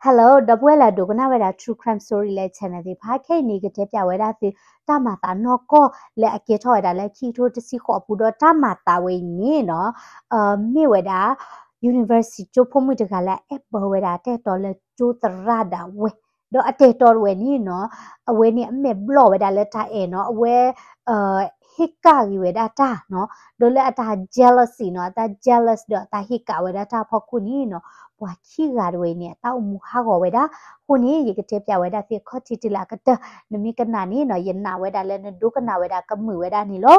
Hello ဒီပုၢ်ဝဲၢ်လၢအဒိကနၣ်ဝဲဒၣ် True Crime Story လၢ channel သ့ၣ်တဖၣ်, ခဲအံၤန့ၣ် ယကတဲပၠးဝဲဒၣ်သု တၢ်မၤသးနီၢ်ကီၢ်လၢအကဲထီၣ်ဝဲဒၣ်လၢခံကထိတဆံဃိးအပူၤ, ဒီးတၢ်မၤသးဝဲအံၤန့ၣ်နီၤ မ့ၢ်ဝဲဒၣ် university ကၠိဖိမုၣ်တဂၤလၢအအဲၣ်ဘၢဝဲဒၣ် အတၢ်အဲၣ်တီလၢကၠိသရၣ်ဒၣ်ဝဲ, ဒီးအတၢ်အဲၣ်တီတဝဲန့ၣ်နီၤ အဝဲန့ၣ်အမဲာ်ဘျီၣ်ဝဲဒၣ်လၢတၢ်အဲၣ်နီၤ, အဝဲ ဟ့ၣ်ကၣ်ဂ့ၤဝဲဒၣ်တၢ်နီၤ, ဒီးလၢအတၢ် jealousy နီၤ, အတၢ် jealous ဒီးအတၢ်ဟ့ၣ်ကၣ်ဝဲဒၣ်တၢ်အဖီခိၣ်န့ၣ်နီၤ, ပှၤခံဂၤတဝဲအံၤန့ၣ် အတၢ်အိၣ်မူဟးဂီၤဝဲဒၣ်. အဃိန့ၣ် ယကတဲပၠးဝဲဒၣ်သုအခီၣ်ထံးတုၤလၢအကတၢၢ်, နမ့ၢ်ကနၣ်န့ၣ်နီၤ ယနာ်ဝဲဒၣ်လၢနဒိကနၣ်ဝဲဒၣ်ကမုာ်ဝဲဒၣ်န့ၣ်လီၤ.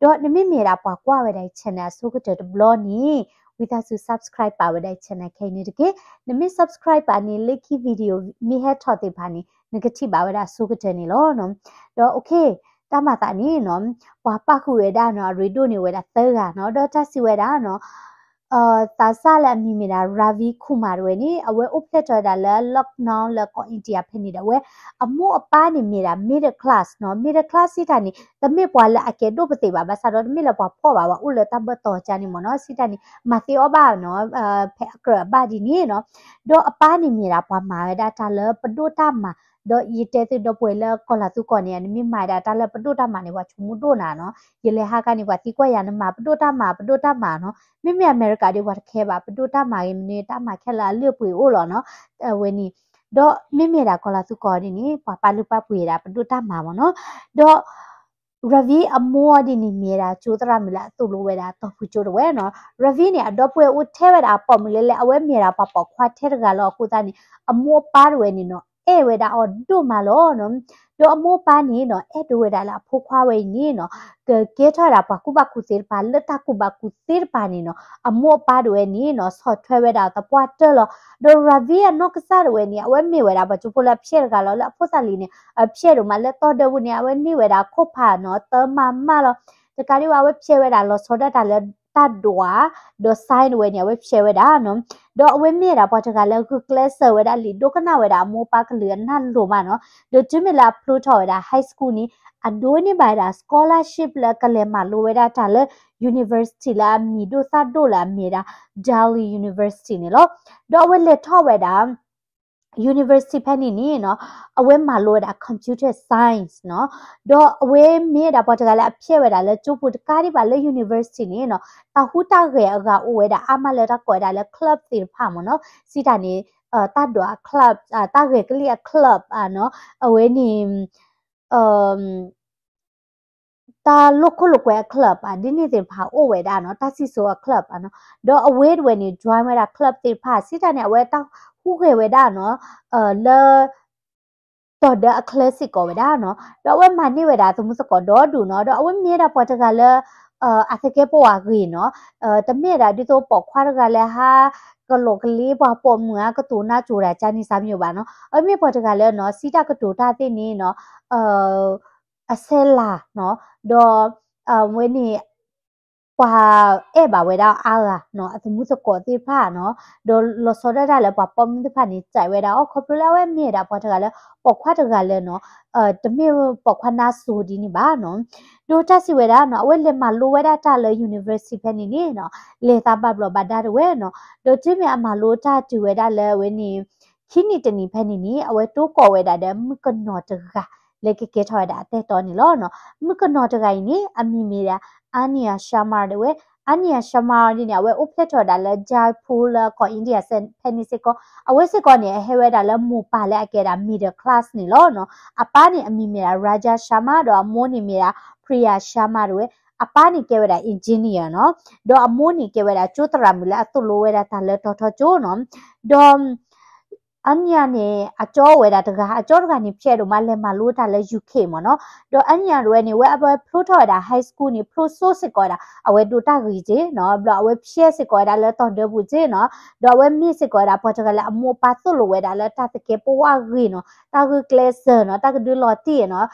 ဒီးနမ့မ့ၢ်ဒၣ်ပှၤကွၢ်ဝဲဒၣ်အံၤ channel အဆိကတၢၢ်တဘျီန့ၣ် ဝံသးစူၤ subscribe ပာ်ဝဲဒၣ်အံၤ channel ခဲအံၤန့ၣ်တက့ၢ်. နမ့ၢ် subscribe ပာ်န့ၣ် လၢခံ video မ့ၢ်ဟဲထီၣ်သ့ၣ်တဖၣ်န့ၣ် နကထံၣ်ဘၣ်ဝဲဒၣ်အဆိကတၢၢ်န့ၣ်လီၤ. ဒီး okay တၢ်မၤသးန့ၣ်နီၤ ပှၤပာ်ဃုာ်ဝဲဒၣ်နီၤ အရ့ဒိၣ်န့ၣ်ဝဲဒၣ်သၢဂၤနီၤ, ဒီးတၢ်စံးဝဲဒၣ်နီၤ သးစၢ်လၢအမံၤမ့ၢ်ဒၣ် Ravi Kumar တဝဲန့ၣ် အဝဲအိၣ်ဖျဲၣ်ထီၣ်ဝဲဒၣ်လၢ Lucknow လၢကီၢ် India ဖဲန့ၣ်ဒီး အဝဲအမိၢ်အပၢ်န့ၣ်မ့ၢ်ဒၣ် middle class နီၤ, middle class စံးတၢ်န့ၣ် တမ့ၢ်ပှၤလၢအကဲဒိၣ်ပသ့ၣ်ဘၣ်, ဘၣ်ဆၣ်ဒီးတမ့ၢ်လၢပှၤဖှီၣ်ဘၣ်, ပှၤအိၣ်လၢတၢ်ဘၢၣ်တီၤကါန့ၣ်မ့ၢ်နီၤ, စံးတၢ်န့ၣ် မၤသ့အီၣ်ဘၣ်နီၤ ဖဲအကြၢးအဘၣ်ဒ်န့ၣ်နီၤ, ဒီးအပၢ်န့ၣ်မ့ၢ်ဒၣ်ပှၤမၤဝဲဒၣ်တၢ်လၢပဒိၣ်တၢ်မၤ, ဒီးယတဲသုဒီပုၢ်ဝဲၢ်လၢကီၢ်လၤသူကီၢ်န့ၣ် နမ့ၢ်မၤဒၣ်တၢ်လၢပဒိၣ်တၢ်မၤန့ၣ် ပှၤဆိကမိၣ်ဒိၣ်နၤနီၤ, ယလဲၤဟးခါန့ၣ် ပှၤသံကွၢ်ယၤ နမၤပဒိၣ်တၢ်မၤ ပဒိၣ်တၢ်မၤနီၤ, မ့မ့ၢ်အမဲရကၤဒီး ပှၤတခဲဘၣ် ပဒိၣ်တၢ်မၤဂ့ၤမနုၤ တၢ်မၤခဲလၢာ်အလုၢ်အပှ့ၤအိၣ်လီၤနီၤ, အဝဲန့ၣ် ဒီးမ့မ့ၢ်ဒၣ်ကီၢ်လၤသူကီၢ်ဒ်န့ၣ် ပှၤပာ်လုၢ်ပာ်ပှ့ၤဒၣ်ပဒိၣ်တၢ်မၤမ့ၢ်နီၤ, ဒီး Ravi အမိၢ်ဒ်န့ၣ်မ့ၢ်ဒၣ်ကၠိသရၣ်မုၣ်လၢအသိၣ်လိဝဲဒၣ် တီၢ်ဖုကၠိတဝဲနီၤ, Ravi န့ၣ် အဒီပုၢ်ဝဲၢ်အိၣ်ထဲဝဲဒၣ်အပိာ်မုၣ်လဲၣ်လဲၣ်, အဝဲမ့ၢ်ဒၣ်ပှၤပိာ်ခွါထဲတဂၤလီၤ, အဃိသတးန့ၣ် အမိၢ်အပၢ်တဝဲန့ၣ်နီၤ အဲၣ်ဝဲဒၣ်အီၤဒိၣ်မးလီၤနီၤ, ဒီးအမိၢ်အပၢ်န့ၣ်နီၤ အဲၣ်ဒိးဝဲဒၣ်လၢအဖိခွါဝဲအံၤန့ၣ်နီၤ ကကဲထီၣ်ဝဲဒၣ်ပှၤကူၣ်ဘၣ်ကူၣ်သ့တပၤ, လၢတၢ်ကူၣ်ဘၣ်ကူၣ်သ့တပၤန့ၣ်နီၤ အမိၢ်အပၢ်တဝဲန့ၣ်နီၤ ဆီၣ်ထွဲဝဲဒၣ်သပှၢ်တၢၢ်လီၤ, ဒီး Ravi အနီၢ်ကစၢ်တဝဲန့ၣ် အဝဲမ့ၢ်ဝဲဒၣ်ပှၤကၠိဖိလၢအဖျဲၣ်တဂၤလီၤ, လၢအဖိသၣ်လံၤန့ၣ် အဖျဲၣ်ဒိၣ်မး, လၢတီၢ်ဒၢပူၤန့ၣ် အဝဲန့ၢ်ဝဲဒၣ်ခိၣ်ဖးနီၤ သၢမးမးလီၤ, တကးဒံးဘၣ် အဝဲဖျဲးဝဲဒၣ်လီၤဆီဒၣ်တၢ်လၢတၢ်ဒွး, ဒီး science တဝဲန့ၣ် အဝဲဖျဲးဝဲဒၣ်နီၤ, ဒီးအဝဲမ့ၢ်ဝဲဒၣ်ပှၤတဂၤလၢဂုာ်ကျဲးစၢးဝဲဒၣ်လံာ်ဒိကနၣ်ဝဲဒၣ်အမိၢ်အပၢ်ကလုၢ်အနၢ်လိၤမးနီၤ, ဒီးတုၤမ့ၢ်လၢအဖျိထီၣ်ဝဲဒၣ် high school န့ၣ် အဒိးန့ၢ်ဘၣ်ဝဲဒၣ် scholarship လၢကလဲၤမၤလိဝဲဒၣ်တၢ်လၢ university လၢအမံၤဒိၣ်သၣ်ဒိၣ်လၢအမ့ၢ်ဒၣ် Delhi University န့ၣ်လီၤ, ဒီးအဝဲလဲၤထီၣ်ဝဲဒၣ် university ဖဲန့ၣ်န့ၣ်နီၤ အဝဲမၤလိဝဲဒၣ် computer science နီၤ, ဒီးအဝဲမ့ၢ်ဝဲဒၣ်ပှၤတဂၤလၢအဖျဲးဝဲဒၣ်လၢကၠိပူၤတကးဒံးဘၣ်လၢ university န့ၣ်နီၤ တၢ်ဟူးတၢ်ဂဲၤအဂၤအိၣ်ဝဲဒၣ်အါမးလၢတၢ်ကိးဝဲဒၣ်လၢ club သ့ၣ်တဖၣ်မ့ၢ်နီၤ, စံးတၢ်န့ၣ် တၢ်ဒွးအ club တၢ်ဂဲၤကလံၣ်အ club နီၤ, အဝဲန့ၣ် တၢ်လိာ်ခိၣ်လိာ်ကွဲအ club ဒ်န့ၣ်သ့ၣ်တဖၣ်အိၣ်ဝဲဒၣ်နီၤ, တၢ်စံၣ်စိၤအ club နီၤ, ဒီးအဝဲတဝဲန့ၣ် join ဝဲဒၣ် club သ့ၣ်တဖၣ် စံးတၢ်န့ၣ် အဝဲတၢ်ဟူးဂဲၤဝဲဒၣ်နီၤ လၢ တီၢ်ဒၢအချၢစ့ၢ်ကီးဝဲဒၣ်နီၤ, ဒီးအဝဲမၤန့ၢ်ဝဲဒၣ်သမူသကိးဒီဒူၣ်နီၤ, ဒီးအဝဲမ့ၢ်ဝဲဒၣ်ပှၤတဂၤလၢ အသကဲးပဝးဂ့ၤနီၤ, တမ့ၢ်ဝဲဒၣ်ဒ်သိးပိာ်ခွါတဂၤလၢဟးကလီကလ့ပှၤပိာ်မုၣ်အကတိၤနၢ်ကၠိၤတၢ်ကန့ၣ်စၢ်မ့ၢ်ဘၣ်နီၤ, အဝဲမ့ၢ်ပှၤတဂၤလၢနီၤ စံးတၢ်ကတိၤတၢ်သ့ၣ်န့ၣ်နီၤ အဆဲးလၤနီၤ, ဒီး အဝဲန့ၣ် ပှၤအဲၣ်ဘၣ်ဝဲဒၣ်အါဂၤနီၤ, အသမူသကိးသ့ၣ်တဖၣ်နီၤ, ဒီးလီၤဆီဒၣ်တၢ်လၢပှၤပိာ်မုၣ်သ့ၣ်တဖၣ်န့ၣ် စံးဝဲဒၣ်အီၤ ခီဖျိလၢအဝဲမ့ၢ်ဝဲဒၣ်ပှၤတဂၤလၢ ပိာ်ခွါတဂၤလၢနီၤ, တမ့ၢ်ပိာ်ခွါနါစိၤဒ်န့ၣ်ဘၣ်နီၤ, ဒီးတၢ်စံးဝဲဒၣ်နီၤ အဝဲလဲၤမၤလိဝဲဒၣ်တၢ်လၢ university ဖဲန့ၣ်န့ၣ်နီၤ, လဲၤသးဘၣ်ဘျီးဘၣ်ဒါတဝဲနီၤ, ဒီးတုၤမ့ၢ်အမၤလိတၢ်တုၤဝဲဒၣ်လၢအဝဲန့ၣ် ခံနံၣ်တနံၣ်ဖဲန့ၣ်န့ၣ် အဝဲတိကိးဝဲဒၣ်ဒီးမုၣ်ကနီၤတဂၤ လၢကကဲထီၣ်ဝဲဒၣ်အတၢ်အဲၣ်တီန့ၣ်လီၤနီၤ. မုၣ်ကနီၤတဂၤအံၤန့ၣ် အမံၤမ့ၢ်ဒၣ် Anya Sharma ဒၣ်ဝဲ, Anya Sharma ဒ်န့ၣ် အဝဲအိၣ်ဖျဲၣ်ထီၣ်ဝဲဒၣ်လၢ Jaipur လၢကီၢ် India ဖဲန့ၣ်စ့ၢ်ကီး, အဝဲစ့ၢ်ကီးန့ၣ် အဟဲဝဲဒၣ်လၢမိၢ်ပၢ်လၢအကဲဒၣ် middle class န့ၣ်လီၤနီၤ. အပၢ်န့ၣ် အမံၤမ့ၢ်ဒၣ် Raja Sharma ဒီးအမိၢ်န့ၣ်မ့ၢ်ဒၣ် Priya Sharma ဒၣ်ဝဲ, အပၢ်န့ၣ်ကဲဝဲဒၣ် engineer နီၤ, ဒီးအမိၢ်န့ၣ်ကဲဝဲဒၣ်ကၠိသရၣ်မုၣ်လၢအသိၣ်လိဝဲဒၣ်တၢ်လၢတီၤထီကၠိနီၤ, ဒီး Anya န့ၣ် အကၠီအိၣ်ဝဲဒၣ်တဂၤ, အကၠီတဂၤန့ၣ် ဖျဲးဒိၣ်မးလဲၤမၤလိတၢ်လၢ UK မ့ၢ်နီၤ. ဒီး Anya ဒၣ်ဝဲန့ၣ် အဝဲဖျိထီၣ်ဝဲဒၣ် high school န့ၣ် ဖျိစိစ့ၢ်ကီးဝဲဒၣ် အဝဲဒိးတၢ်ဂ့ၤက့နီၤ, ဘျီအဝဲဖျဲးစ့ၢ်ကီးဝဲဒၣ်လၢတီၤဒၢပူၤက့နီၤ, ဒီးအဝဲမ့ၢ်စ့ၢ်ကီးဝဲဒၣ်ပှၤတဂၤလၢအမိၢ်အပၢ်သိၣ်လိဝဲဒၣ်လၢတၢ်သကဲးပဝးဂ့ၤနီၤ, တၢ်ဂုာ်ကျဲးစၢးနီၤ, တၢ်ကဒုးလီၤတံၢ်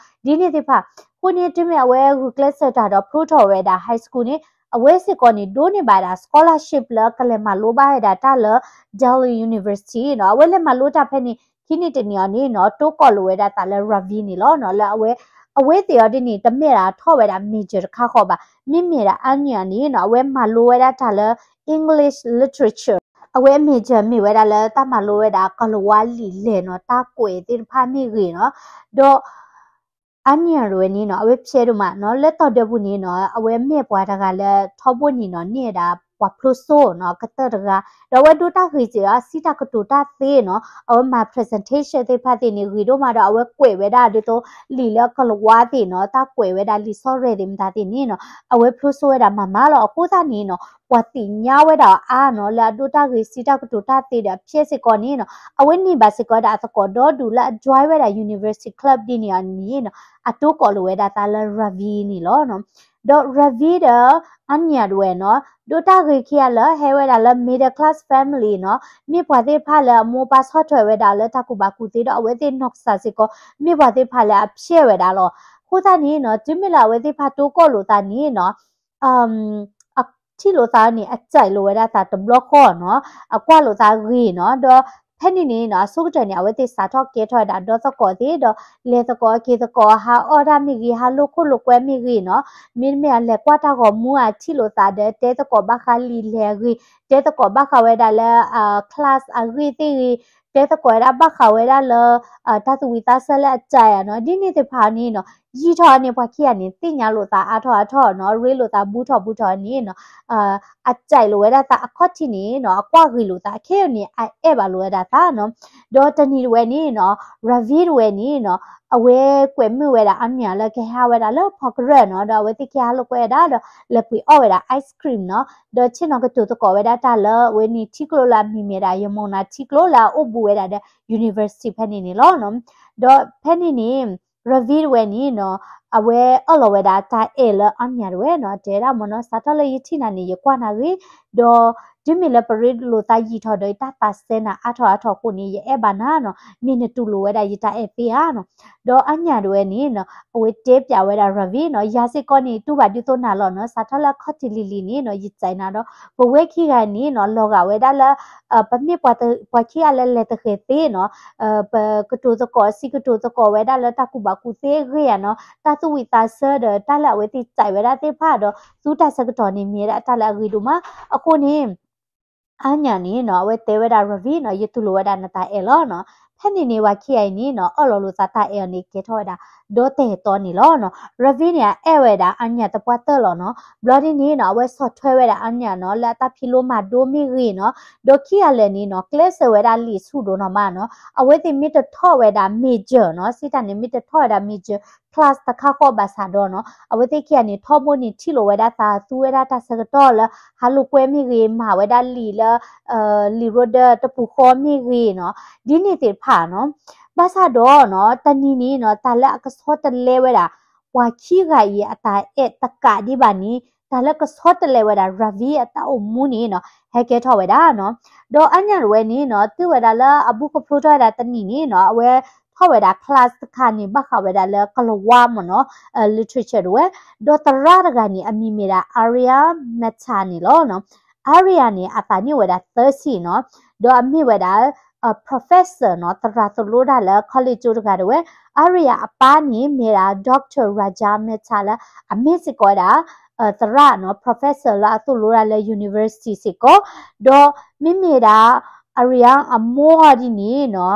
နီၤ, ဒ်န့ၣ်သ့ၣ်တဖၣ်. အဃိန့ၣ် တုၤမ့ၢ်အဝဲဂုာ်ကျဲးစၢးတၢ်ဒီးဖျိထီၣ်ဝဲဒၣ် high school န့ၣ် အဝဲစ့ၢ်ကီးန့ၣ် ဒိးန့ၢ်ဘၣ်ဒၣ် scholarship လၢကလဲၤမၤလိဘၣ်ဝဲဒၣ်တၢ်လၢ Delhi University နီၤ. အဝဲလဲၤမၤလိတၢ်ဖဲန့ၣ် ခံနံၣ်တနံၣ်အီၤန့ၣ်နီၤ တိကိးလိာ်ဝဲဒၣ်သးလၢ Ravi န့ၣ်လီၤနီၤ. လၢအဝဲ အဝဲသ့ၣ်အီၤဒ်န့ၣ် တမ့ၢ်ဒၣ်ထီၣ်ဝဲဒၣ် major တခါဃီဘၣ်. မ့မ့ၢ်ဒၣ် Anya န့ၣ်နီၤ အဝဲမၤလိဝဲဒၣ်တၢ်လၢ English literature အဝဲအ major မ့ၢ်ဝဲဒၣ်လၢတၢ်မၤလိဝဲဒၣ်ကလၤဝါလံာ်လဲၢ်နီၤ, တၢ်ကွဲးသ့ၣ်တဖၣ်မ့ၢ်ဂ့ၤနီၤ, ဒီး Anya တဝဲန့ၣ်နီၤ အဝဲဖျဲးဒိၣ်မးနီၤ, လၢတီၤဒၢပူၤန့ၣ်နီၤ အဝဲမ့ၢ်ပှၤတဂၤလၢထီဘိန့ၣ်နီၤ န့ၢ်ဝဲဒၣ်ပှၤဖျိစိနီၤ ကတၢၢ်တဂၤ, ဒီးအဝဲဒိတၢ်ဂ့ၤစ့ၢ်ကီး စံးတၢ်ကတိၤတၢ်သ့နီၤ, အဝဲမၤ presentation သ့ၣ်တဖၣ်သ့ၣ်န့ၣ် ဂ့ၤဒိၣ်မးဒီး အဝဲကွဲးဝဲဒၣ်ဒ်သိး လံာ်လၢကလၤဝါသ့ၣ်နီၤ, တၢ်ကွဲးဝဲဒၣ်လံာ်ဆီရဲၣ်သ့ၣ်မတၤသ့ၣ်န့ၣ်နီၤ, အဝဲဖျိစိဝဲဒၣ်မၤမၤလီၤ. အဃိသတးန့ၣ်နီၤ ပှၤသ့ၣ်ညါဝဲဒၣ်အါနီၤ လၢအဒိတၢ်ဂ့ၤ စံးတၢ်ကတိၤတၢ်သ့ဒီးအဖျဲးစ့ၢ်ကီးန့ၣ်နီၤ, အဝဲန့ၢ်ဘၣ်စ့ၢ်ကီးဝဲဒၣ်အသကိးဒီဒူၣ်လၢအ join ဝဲဒၣ် University Club ဒ်န့ၣ်အီၤန့ၣ်နီၤ, အတိကိးလိာ်ဝဲဒၣ်သးလၢ Ravi န့ၣ်လီၤ. ဒီး Ravi ဒီး Anya တဝဲနီၤ ဒိတၢ်ဂ့ၤခံဂၤလၢဟဲဝဲဒၣ်လၢ middle class family နီၤ, မ့ၢ်ပှၤသ့ၣ်တဖၣ်လၢအမိၢ်အပၢ်ဆီၣ်ထွဲဝဲဒၣ်လၢတၢ်ကူၣ်ဘၣ်ကူၣ်သ့ ဒီးအဝဲသ့ၣ်နီၢ်ကစၢ်စ့ၢ်ကီး မ့ၢ်ပှၤသ့ၣ်တဖၣ်လၢအဖျဲးဝဲဒၣ်လီၤ. အဃိသတးန့ၣ်နီၤ တုၤမ့ၢ်လၢအဝဲသ့ၣ်တဖၣ်တိကိးလိာ်သးန့ၣ်နီၤ အထံၣ်လိာ်သးန့ၣ် အစံးလိာ်ဝဲဒၣ်သးတဘျီဃီနီၤ, အကွၢ်လိာ်သးဂ့ၤနီၤ, ဒီးဖဲန့ၣ်န့ၣ်နီၤ အဆိကတၢၢ်န့ၣ် အဝဲသ့ၣ်စးထီၣ်ကဲထီၣ်ဝဲဒၣ်ဒီသကိးသ့ၣ်ဒီး လဲၤသကိးက့ၤသကိး ဟးအီၣ်တၢ်မ့ၢ်ဂ့ၤ ဟးလိာ်ခိၣ်လိာ်ကွဲမ့ၢ်ဂ့ၤနီၤ, မ့တမ့ၢ်အလဲၤကွၢ်တၢ်ဂီၤမူ အထံၣ်လိာ်သးဒီး တဲသကိးဘၣ်ဃးလံာ်လဲၢ်အဂ့ၢ်, တဲသကိးဘၣ်ဃးဝဲဒၣ်လၢ class အဂ့ၢ်သ့ၣ်ဂ့ၤ, တဲသကိးဝဲဒၣ်ဘၣ်ဃးဝဲဒၣ်လၢ တၢ်သူၣ်ဝံၣ်သးဆၢလၢအစဲးနီၤ, ဒ်န့ၣ်သ့ၣ်တဖၣ်န့ၣ်နီၤ ယံာ်ထီၣ်န့ၣ် ပှၤခံဂၤန့ၣ် သ့ၣ်ညါလိာ်သးအါထီၣ်အါထီၣ်နီၤ, ရ့လိာ်သးဘူးထီၣ်ဘူးထီၣ်န့ၣ်နီၤ, အစဲးလိာ်ဝဲဒၣ်သးအခီၣ်ထံးန့ၣ်နီၤ, အကွၢ်ဂ့ၤလိာ်သးခဲအံၤန့ၣ် အအဲၣ်ဘၣ်လိာ်ဝဲဒၣ်သးနီၤ. ဒီးတနံၤတဝဲန့ၣ်နီၤ Ravi တဝဲန့ၣ်နီၤ အဝဲကွဲးမုာ်ဝဲဒၣ် Anya လၢကဟဲဟးဝဲဒၣ်လၢဖီကရၢၢ်နီၤ, ဒီးအဝဲသ့ၣ်ခံဂၤဟးလိာ်ကွဲဝဲဒၣ်ဒီး လဲၤပှ့ၤအီၣ်ဝဲဒၣ် ice cream နီၤ, ဒီးဆ့ၣ်နီၤကတိၤသကိးဝဲဒၣ်တၢ်လၢအဝဲန့ၣ်ထံကျိလၢအမံၤမ့ၢ်ဒၣ် Yamuna ထံကျိလၢအအိၣ်ဘူးဝဲဒၣ်ဒီး university ဖဲန့ၣ်န့ၣ်လီၤ. ဒီးဖဲန့ၣ်န့ၣ် Ravi တဝဲန့ၣ်နီၤ အဝဲအၢၣ်လီၤဝဲဒၣ်တၢ်အဲၣ်လၢ Anya တဝဲနီၤ, တဲဒၣ်မ့ၢ်နီၤ စးထီၣ်လၢယထံၣ်နၤန့ၣ် ယကွၢ်နၤဂ့ၤ, ဒီးတုၤမ့ၢ်လၢပရ့လိာ်သးယံာ်ထီၣ်ဒီး ယတၢ်သးစဲနၤအါထီၣ်အါထီၣ်အဃိန့ၣ် ယအဲၣ်ဘၣ်နၤနီၤ, မ့ၢ်နတူၢ်လိာ်ဝဲဒၣ်ယတၢ်အဲၣ်သ့ဧါနီၤ. ဒီး Anya တဝဲန့ၣ်နီၤ အဝဲတဲပျးဝဲဒၣ် Ravi နီၤ, ယၤစ့ၢ်ကီးန့ၣ် တူၢ်ဘၣ်ဒ်သိးနၤလီၤနီၤ, စးထီၣ်လၢအခီၣ်ထံးလံၤလံၤန့ၣ်နီၤ ယစဲးနၤဒီး ပဝဲခံဂၤန့ၣ်နီၤ လီၤဂာ်ဝဲဒၣ်လၢ ပမ့ၢ်ပှၤခံဂၤလၢလဲၤတဂ့ၤသ့နီၤ, ပကတိၤသကိးစံးကတိၤသကိးဝဲဒၣ်လၢတၢ်ကူၣ်ဘၣ်ကူၣ်သ့အဂ့ၢ်ဧါနီၤ, တၢ်သူၣ်ဝံၣ်သးဆၢဒီးတၢ်လၢအဝဲသ့ၣ်စဲးဝဲဒၣ်သ့ၣ်တဖၣ်ဒီး သူတၢ်ဆၢကတီၢ်န့ၣ်မ့ၢ်ဝဲဒၣ်တၢ်လၢအဂ့ၤဒိၣ်မး, အဃိန့ၣ် Anya န့ၣ်နီၤ အဝဲတဲဝဲဒၣ် Ravi နီၤ ယတူၢ်လိာ်ဝဲဒၣ်နတၢ်အဲၣ်လီၤနီၤ. ဖဲန့ၣ်န့ၣ် ပှၤခံဂၤအံၤန့ၣ်နီၤ အၢၣ်လီၤလိာ်သးတၢ်အဲၣ်အီၤန့ၣ် ကဲထီၣ်ဝဲဒၣ် ဒီတဲာ်တီန့ၣ်လီၤနီၤ. Ravi န့ၣ် အအဲၣ်ဝဲဒၣ် Anya သပှၢ်တၢၢ်လီၤနီၤ. ဘျီဒ်န့ၣ်နီၤ အဝဲဆီၣ်ထွဲဝဲဒၣ် Anya နီၤ လၢအတၢ်ဖံးလိမၤဒိမ့ၢ်ဂ့ၤနီၤ. ဒီးခံဂၤလၢာ်န့ၣ်နီၤ ကျဲးစၢးဝဲဒၣ်လံာ်ဆူၣ်ဒိၣ်နီၤမးနီၤ. အဝဲသ့ၣ်မ့ၢ်တထီၣ်ဝဲဒၣ် major နီၤ စံးတၢ်န့ၣ် မ့ၢ်တထီၣ်ဝဲဒၣ် major class တခါဃီဘၣ်ဆၣ်ဒီးနီၤ အဝဲသ့ၣ်ခံဂၤန့ၣ် ထီဘိန့ၣ် ထံၣ်လိာ်ဝဲဒၣ်သး သူဝဲဒၣ်တၢ်ဆၢကတီၢ်လၢ ဟးလိာ်ကွဲမ့ၢ်ဂ့ၤ မၤဝဲဒၣ်လံာ်လၢ လံာ်ရိဒၢတပူၤဃီမ့ၢ်ဂ့ၤနီၤ ဒ်န့ၣ်သ့ၣ်တဖၣ်နီၤ. ဘၣ်ဆၣ်ဒီးနီၤ တနံၤန့ၣ်နီၤ တၢ်လၢအကဆီတလဲဝဲဒၣ် ပှၤခံဂၤအံၤအတၢ်အဲၣ်တကးဒံးဘၣ်န့ၣ် တၢ်လၢကဆီတလဲဝဲဒၣ် Ravi အတၢ်အိၣ်မူန့ၣ်နီၤ ဟဲကဲထီၣ်ဝဲဒၣ်နီၤ. ဒီးအါညၣ်တဝဲန့ၣ်နီၤ တုၤဝဲဒၣ်လၢအဘူးကဖျိထီၣ်ဝဲဒၣ်တနံၤန့ၣ်နီၤ အဝဲ ထီၣ်ဝဲဒၣ် class တခါန့ၣ် ဘၣ်ဃးဝဲဒၣ်လၢကလၤဝါမ့ၢ်နီၤ literature တဝဲ, ဒီးသရၣ်တဂၤန့ၣ် အမံၤမ့ၢ်ဒၣ် Arya Mehta န့ၣ်လီၤနီၤ. Arya န့ၣ် အသးန့ၢ်ဝဲဒၣ်သၢဆံနီၤ, ဒီးအမ့ၢ်ဝဲဒၣ် professor နီၤ သရၣ်သိၣ်လိတၢ်လၢ college ကၠိတဂၤတဝဲ. Arya အပၢ်န့ၣ်မ့ၢ်ဒၣ် Doctor Raja Mehta လၢ အမ့ၢ်စ့ၢ်ကီးဝဲဒၣ် သရၣ်နီၤ professor လၢအသိၣ်လိတၢ်လၢ university စ့ၢ်ကီး, ဒီးမ့မ့ၢ်ဒၣ် Arya အမိၢ်အီၤဒ်န့ၣ်နီၤ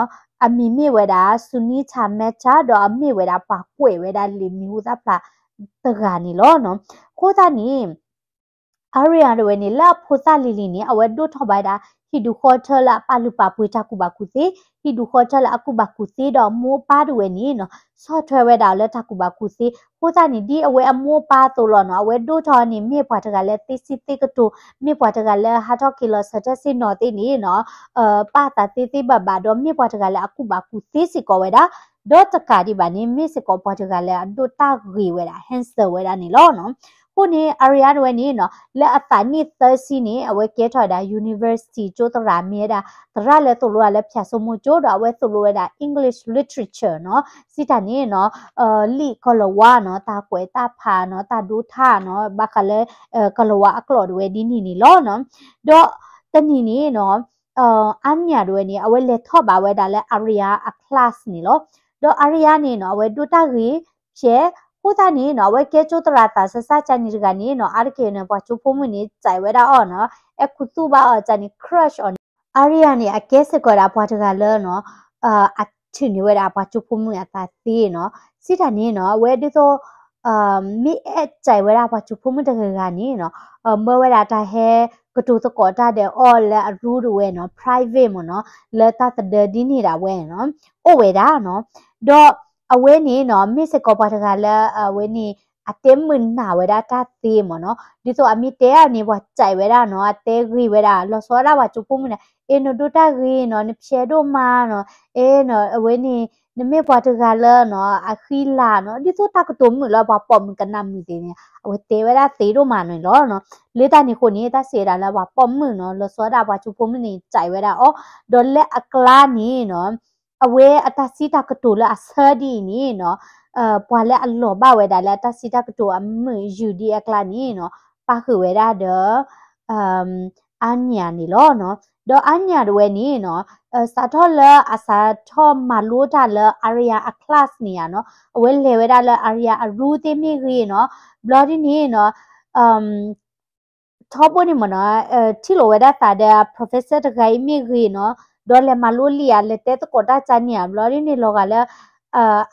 အမံၤမ့ၢ်ဝဲဒၣ် Sunita Mehta ဒီးအမ့ၢ်ဝဲဒၣ်ပှၤကွဲးဝဲဒၣ်လံာ်မံၤဟူသၣ်ဖျါတဂၤန့ၣ်လီၤနီၤ. အဃိသတးန့ၣ် Arya တဝဲန့ၣ် လၢအဖိသၣ်လံၤလံၤန့ၣ် အဝဲဒိၣ်ထီၣ်ဘၣ်ဝဲဒၣ် ဟံၣ်ဒူၣ်ဃီထၢလၢအပာ်လုၢ်ပာ်ပှ့ၤတၢ်ကူၣ်ဘၣ်ကူၣ်သ့, ဟံၣ်ဒူၣ်ဃီထၢလၢအကူၣ်ဘၣ်ကူၣ်သ့ဒီးအမိၢ်အပၢ်တဝဲန့ၣ်နီၤ ဆီၣ်ထွဲဝဲဒၣ်အီၤလၢတၢ်ကူၣ်ဘၣ်ကူၣ်သ့. အဃိသတးန့ၣ် ဒ်အဝဲအမိၢ်အပၢ်အသိးလီၤနီၤ အဝဲဒိၣ်ထီၣ်န့ၣ် မ့ၢ်ပှၤတဂၤလၢသ့စံသ့ကတိၤ, မ့ၢ်ပှၤတဂၤလၢဟးထီၣ်က့ၤလီၤစၢၤထဲစ့ၢ်နီၤသ့ၣ်န့ၣ်နီၤ ပာ်သးသ့သ့ဘၣ်ဘၣ်ဒီး မ့ၢ်ပှၤတဂၤလၢအကူၣ်ဘၣ်ကူၣ်သ့စ့ၢ်ကီးဝဲဒၣ်, ဒီးတကးဒံးဘၣ်န့ၣ် မ့ၢ်စ့ၢ်ကီးပှၤတဂၤလၢအဒိၣ်တၢ်ဂ့ၤဝဲဒၣ် handsome ဝဲဒၣ်န့ၣ်လီၤနီၤ. အဃိန့ၣ် Arya တဝဲန့ၣ်နီၤ လၢအသးနံၣ်သၢဆံန့ၣ် အဝဲကဲထီၣ်ဝဲဒၣ် university ကၠိသရၣ် မ့ၢ်ဝဲဒၣ် သရၣ်လၢသိၣ်လိတၢ်လၢဖၠၣ်စိမိၤကၠိ ဒီးအဝဲသိၣ်လိဝဲဒၣ် English literature နီၤ, စံးတၢ်န့ၣ်နီၤ လံာ်ကလၤဝါနီၤ တၢ်ကွဲးတၢ်ဖးနီၤ တၢ်ဒိတၢ်နီၤ ဘၣ်ဃးလၢ ကလၤဝါအကျိာ်တဝဲဒ်န့ၣ်န့ၣ်လီၤနီၤ. ဒီးတနံၤန့ၣ်နီၤ Anya တဝဲန့ၣ် အဝဲလဲၤထီၣ်ဘၣ်ဝဲဒၣ်လၢ Arya အ class န့ၣ်လီၤ. ဒီး Arya န့ၣ်နီၤ အဝဲဒိၣ်တၢ်ဂ့ၤဖျဲး, အဃိသတးန့ၣ်နီၤ အဝဲကဲကၠိသရၣ်သးစၢ်စၢ်ကန့ၣ်တဂၤန့ၣ်နီၤ အါတက့ၢ်န့ၣ် ပှၤကၠိဖိမုၣ်န့ၣ် စဲးဝဲဒၣ်အီၤနီၤ, အဲၣ်ခူသူၣ်ဘၣ်အီၤကန့ၣ် crush အီၤန့ၣ် Arya န့ၣ် အကဲစ့ၢ်ကီးဒၣ်ပှၤတဂၤလၢနီၤ အထုးန့ၢ်ဝဲဒၣ်ပှၤကၠိဖိမုၣ်အသးသ့နီၤ. စံးတၢ်န့ၣ်နီၤ အဝဲဒ်သိး မ့ၢ်အဲၣ်စၢၤဝဲဒၣ်ပှၤကၠိဖိမုၣ်တဂၤဂၤန့ၣ်နီၤ မၢဝဲဒၣ်တၢ်ဟဲကတိၤသကိးတၢ်ဒီးအီၤလၢအရူတဝဲနီၤ private မ့ၢ်နီၤ လၢတၢ်သဒၢဒ်န့ၣ်ဒၣ်ဝဲနီၤ အိၣ်ဝဲဒၣ်နီၤ. ဒီးအဝဲန့ၣ်နီၤ မ့ၢ်စ့ၢ်ကီးပှၤတဂၤလၢအဝဲန့ၣ် အတဲမုာ်နာ်ဝဲဒၣ်တၢ်သ့မ့ၢ်နီၤ ဒ်သိးအမ့ၢ်တဲအီၤန့ၣ် ပှၤစဲးဝဲဒၣ်နီၤ အတဲဂ့ၤဝဲဒၣ် လီၤဆီဒၣ်ပှၤကၠိဖိမုၣ်န့ၣ် အ့ နဒိၣ်တၢ်ဂ့ၤနီၤ နဖျဲးဒိၣ်မးနီၤ အ့ အဝဲန့ၣ် နမ့ၢ်ပှၤတဂၤလၢနီၤ အဃံလၤနီၤ ဒ်သိးတၢ်ကတိၤမုာ်လၢပှၤပိာ်မုၣ်ကနၣ်မုာ်သ့ၣ်န့ၣ် အဝဲတဲဝဲဒၣ်သ့ဒိၣ်မးန့ၣ်လီၤနီၤ. လၢတၢ်န့ၣ်အဃိန့ၣ် တၢ်စံးဝဲဒၣ်လၢပှၤပိာ်မုၣ်နီၤ လီၤဆီဒၣ်ပှၤကၠိဖိမုၣ်န့ၣ် စဲးဝဲဒၣ်အီၤ ဒီးလၢအကျါန့ၣ်နီၤ အဝဲအတၢ်စံးတၢ်ကတိၤလၢအဆၢဒ်အံၤန့ၣ်နီၤ ပှၤလၢအလီၤဘၣ်ဝဲဒၣ်လၢအတၢ်စံးတၢ်ကတိၤအမုာ်ယုာ်ဒ်အကျါန့ၣ်နီၤ ပာ်ဃုာ်ဝဲဒၣ်ဒီး Arya န့ၣ်လီၤနီၤ. ဒီး Arya တဝဲန့ၣ်နီၤ စးထီၣ်လၢအစးထီၣ်မၤလိတၢ်လၢ Arya အ class န့ၣ်ဧါနီၤ အဝဲလဲၤဝဲဒၣ်လၢ Arya အရူသ့ၣ်မ့ၢ်ဂ့ၤနီၤ ဘျီဒ်န့ၣ်နီၤ ထီဘိန့ၣ်မ့ၢ်နီၤ ထံၣ်လိာ်ဝဲဒၣ်သးဒီး professor တဂၤအံၤမ့ၢ်ဂ့ၤနီၤ ဒီးလဲၤမၤလိလံဧါ လဲၤတဲသကိးတၢ်ကန့ၣ်ဧါ ဘျီဒ်န့ၣ်လီၤဂာ်လၢ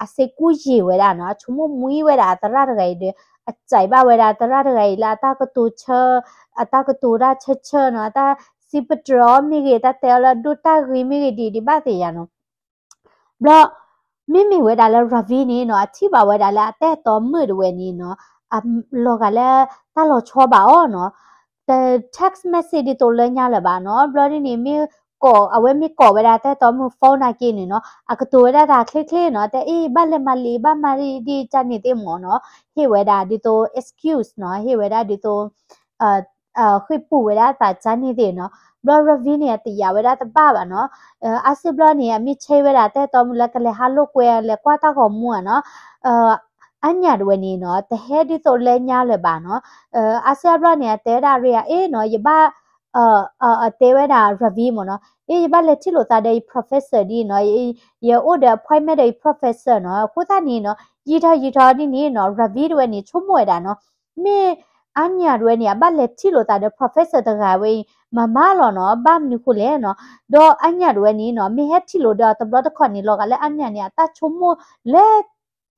အစ့ကူယံာ်ဝဲဒၣ်နီၤ အဆိကမိၣ်မှံဝဲဒၣ်အသရၣ်တဂၤအံၤဒီး အစဲးဘၣ်ဝဲဒၣ်အသရၣ်တဂၤအံၤလၢအတၢ်ကတိၤဆၢ အတၢ်ကတိၤတၢ်ဆၢဆၢနီၤ အတၢ်စံးပတြၢၤအီၤမ့ၢ်ဂ့ၤ တၢ်တဲအီၤလၢဒိၣ်တၢ်ဂ့ၤမ့ၢ်ဂ့ၤဒ်အံၤဒံးဘၣ်သ့ၣ်ယါနီၤ ဘျီ မ့မ့ၢ်ဝဲဒၣ်လၢ Ravi န့ၣ်နီၤ အထံၣ်ဘၣ်ဝဲဒၣ်လၢအတၢ်အဲၣ်တီမုၣ်တဝဲန့ၣ်နီၤ လီၤဂာ်လၢ တၢ်လီၤဆီဘၣ်အီၤနီၤ တ text message ဒ်သိးလၢညါလၢၤဘၣ်နီၤ ဘျီဒ်န့ၣ် မ့ၢ်ကိး အဝဲမ့ၢ်ကိးဝဲဒၣ်တၢ်အဲၣ်တီမုၣ် phone နာ်က့န့ၣ်နီၤ အကတိၤဝဲဒၣ်တၢ်ချ့ချ့နီၤ တဲအ့ ဘၣ်လဲၤမၤလံာ် ဘၣ်မၤဒ်အံၤဒ်အံၤကန့ၣ်သ့ၣ်မ့ၢ်နီၤ ဟ့ၣ်ဝဲဒၣ်ဒ်သိး excuse နီၤ ဟ့ၣ်ဝဲဒၣ်ဒ်သိး ဃ့ၢ်ပူၤဝဲဒၣ်အသးကန့ၣ်သ့ၣ်နီၤ ဘျီ Ravi န့ၣ် အတယာ်ဝဲဒၣ်တဘၣ်ဘၣ်နီၤ အါစုဘျီန့ၣ် အမ့ၢ်ဆဲဝဲဒၣ်တၢ်အဲၣ်တီမုၣ်လၢကလဲၤဟးလိာ်ကွဲ လဲၤကွၢ်တၢ်ဂီၤမူဧါနီၤ Arya တဝဲန့ၣ်နီၤ တဟဲဒ်သိးလၢညါလၢၤဘၣ်နီၤ အါစုအဘျီန့ၣ် အတဲဝဲဒၣ် Arya အ့နီၤ ယဘၣ် အတဲဝဲဒၣ် Ravi မ့ၢ်နီၤ အ့ ယဘၣ်လဲၤထံၣ်လိာ်သးဒီးယ professor ဒ်နီၤ ယအိၣ်ဒီး appointment ဒီးယ professor နီၤ အဃိသတးန့ၣ်နီၤ ယံာ်ထီၣ်ယံာ်ထီၣ်ဒ်န့ၣ်နီၤ Ravi တဝဲန့ၣ် ဆိကမိၣ်ဝဲဒၣ်နီၤ မ့ၢ် Arya တဝဲန့ၣ် အဘၣ်လဲၤထံၣ်လိာ်သးဒီး professor တဂၤဝဲအံၤ မၤမၤလီၤနီၤ ဘၣ်မနုၤဃိလဲၣ်နီၤ ဒီး Arya တဝဲန့ၣ်နီၤ မ့ၢ်ဟဲထံၣ်လိာ်ဒီးတဘျီတခီၣ်န့ၣ် လီၤဂာ်လၢ Arya န့ၣ် အတၢ်ဆိကမိၣ်လၢ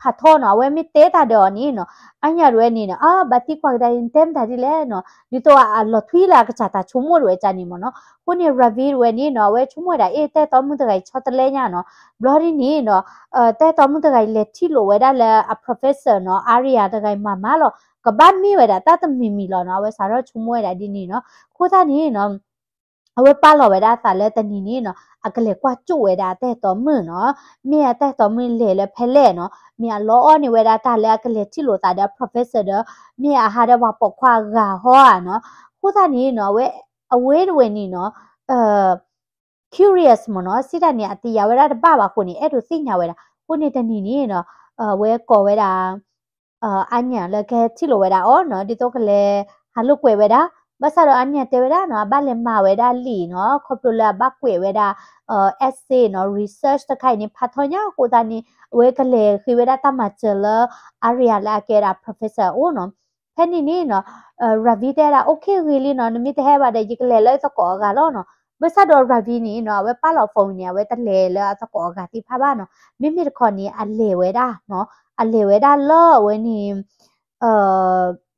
ဖးထီနီၤ အဝဲမ့ၢ်တဲတၢ်ဒီးအီၤန့ၣ်နီၤ Arya တဝဲန့ၣ်နီၤ အါ ဘၣ်သံကွၢ်ကဒါအံၤ နတဲမတၤဒ်လဲၣ်နီၤ ဒ်သိးအလီၤထွံလၢအကစၢ်တၢ်ဆိကမိၣ်တဝဲကန့ၣ်မ့ၢ်နီၤ အဃိန့ၣ် Ravi တဝဲန့ၣ်နီၤ အဝဲဆိကမိၣ်ဝဲဒၣ် အ့ တၢ်အဲၣ်တီမုၣ်တဂၤအံၤဆီတလဲညါနီၤ ဘျီဒ်န့ၣ်နီၤ တၢ်အဲၣ်တီမုၣ်တဂၤအံၤလဲၤထံၣ်လိာ်ဝဲဒၣ်လၢအ professor နီၤ Arya တဂၤအံၤမၤမၤလီၤ ကဘၣ်မ့ၢ်ဝဲဒၣ်တၢ်တမံၤမံၤလီၤနီၤ အဝဲစးထီၣ်ဆိကမိၣ်ဝဲဒၣ်ဒ်န့ၣ်နီၤ အဃိသတးန့ၣ်နီၤ အဝဲပာ်လီၤဝဲဒၣ်အသးလၢတနံၤန့ၣ်နီၤ အကလဲၤကွၢ်ကၠိၣ်ဝဲဒၣ်အတၢ်အဲၣ်တီမုၣ်နီၤ မ့ၢ်အတၢ်အဲၣ်တီမုၣ်လဲၤလၢဖဲလဲၣ်နီၤ မ့ၢ်အလီအီၣ်န့ၢ်ဝဲဒၣ်တၢ်လၢအကလဲၤထံၣ်လိာ်သးဒီး professor ဒီး မ့ၢ်အဟးဒီးပှၤပိာ်ခွါအဂၤဟီဧါနီၤ အဃိသတးန့ၣ်နီၤ အဝဲ အဝဲတဝဲန့ၣ်နီၤ curious မ့ၢ်နီၤ စံးတၢ်န့ၣ် အတယာ်ဝဲဒၣ်တဘၣ်ဘၣ်အဃိန့ၣ် အဲၣ်ဒိးသ့ၣ်ညါဝဲဒၣ် အဃိန့ၣ်တနံၤန့ၣ်နီၤ အဝဲကိးဝဲဒၣ် အါညၣ်လၢကဟဲထံၣ်လိာ်ဝဲဒၣ်အီၤနီၤ ဒ်သိးကလဲၤဟးလိာ်ကွဲဝဲဒၣ် ဘၣ်ဆၣ်ဒီးအါညၣ်တဲဝဲဒၣ်နီၤ အဘၣ်လဲၤမၤဝဲဒၣ်လံာ်နီၤ ခီဖျိလၢအဘၣ်ကွဲးဝဲဒၣ် essay နီၤ research တခါအံၤန့ၣ် ဖးထီညါအဃိသတးန့ၣ် အဝဲကလဲၤဃ့ဝဲဒၣ်တၢ်မၤစၢၤလၢ Arya လၢအကဲဒၣ် professor အအိၣ်နီၤ ဖဲန့ၣ်န့ၣ်နီၤ Ravi တဲဒၣ် okay ဂ့ၤလံနီၤ နမ့ၢ်တဟဲဘၣ်ဒီး ယကလဲၤလၢယသကိးအဂၤလီၤနီၤ ဘၣ်ဆၣ်ဒီး Ravi န့ၣ်နီၤ အဝဲပာ်လီၤ phone န့ၣ် အဝဲတလဲၤလၢအသကိးအဂၤသ့ၣ်တဖၣ်ဘၣ်နီၤ မ့မ့ၢ်တခီန့ၣ် အလဲၤဝဲဒၣ်နီၤ အလဲၤဝဲဒၣ်လၢအဝဲန့ၣ်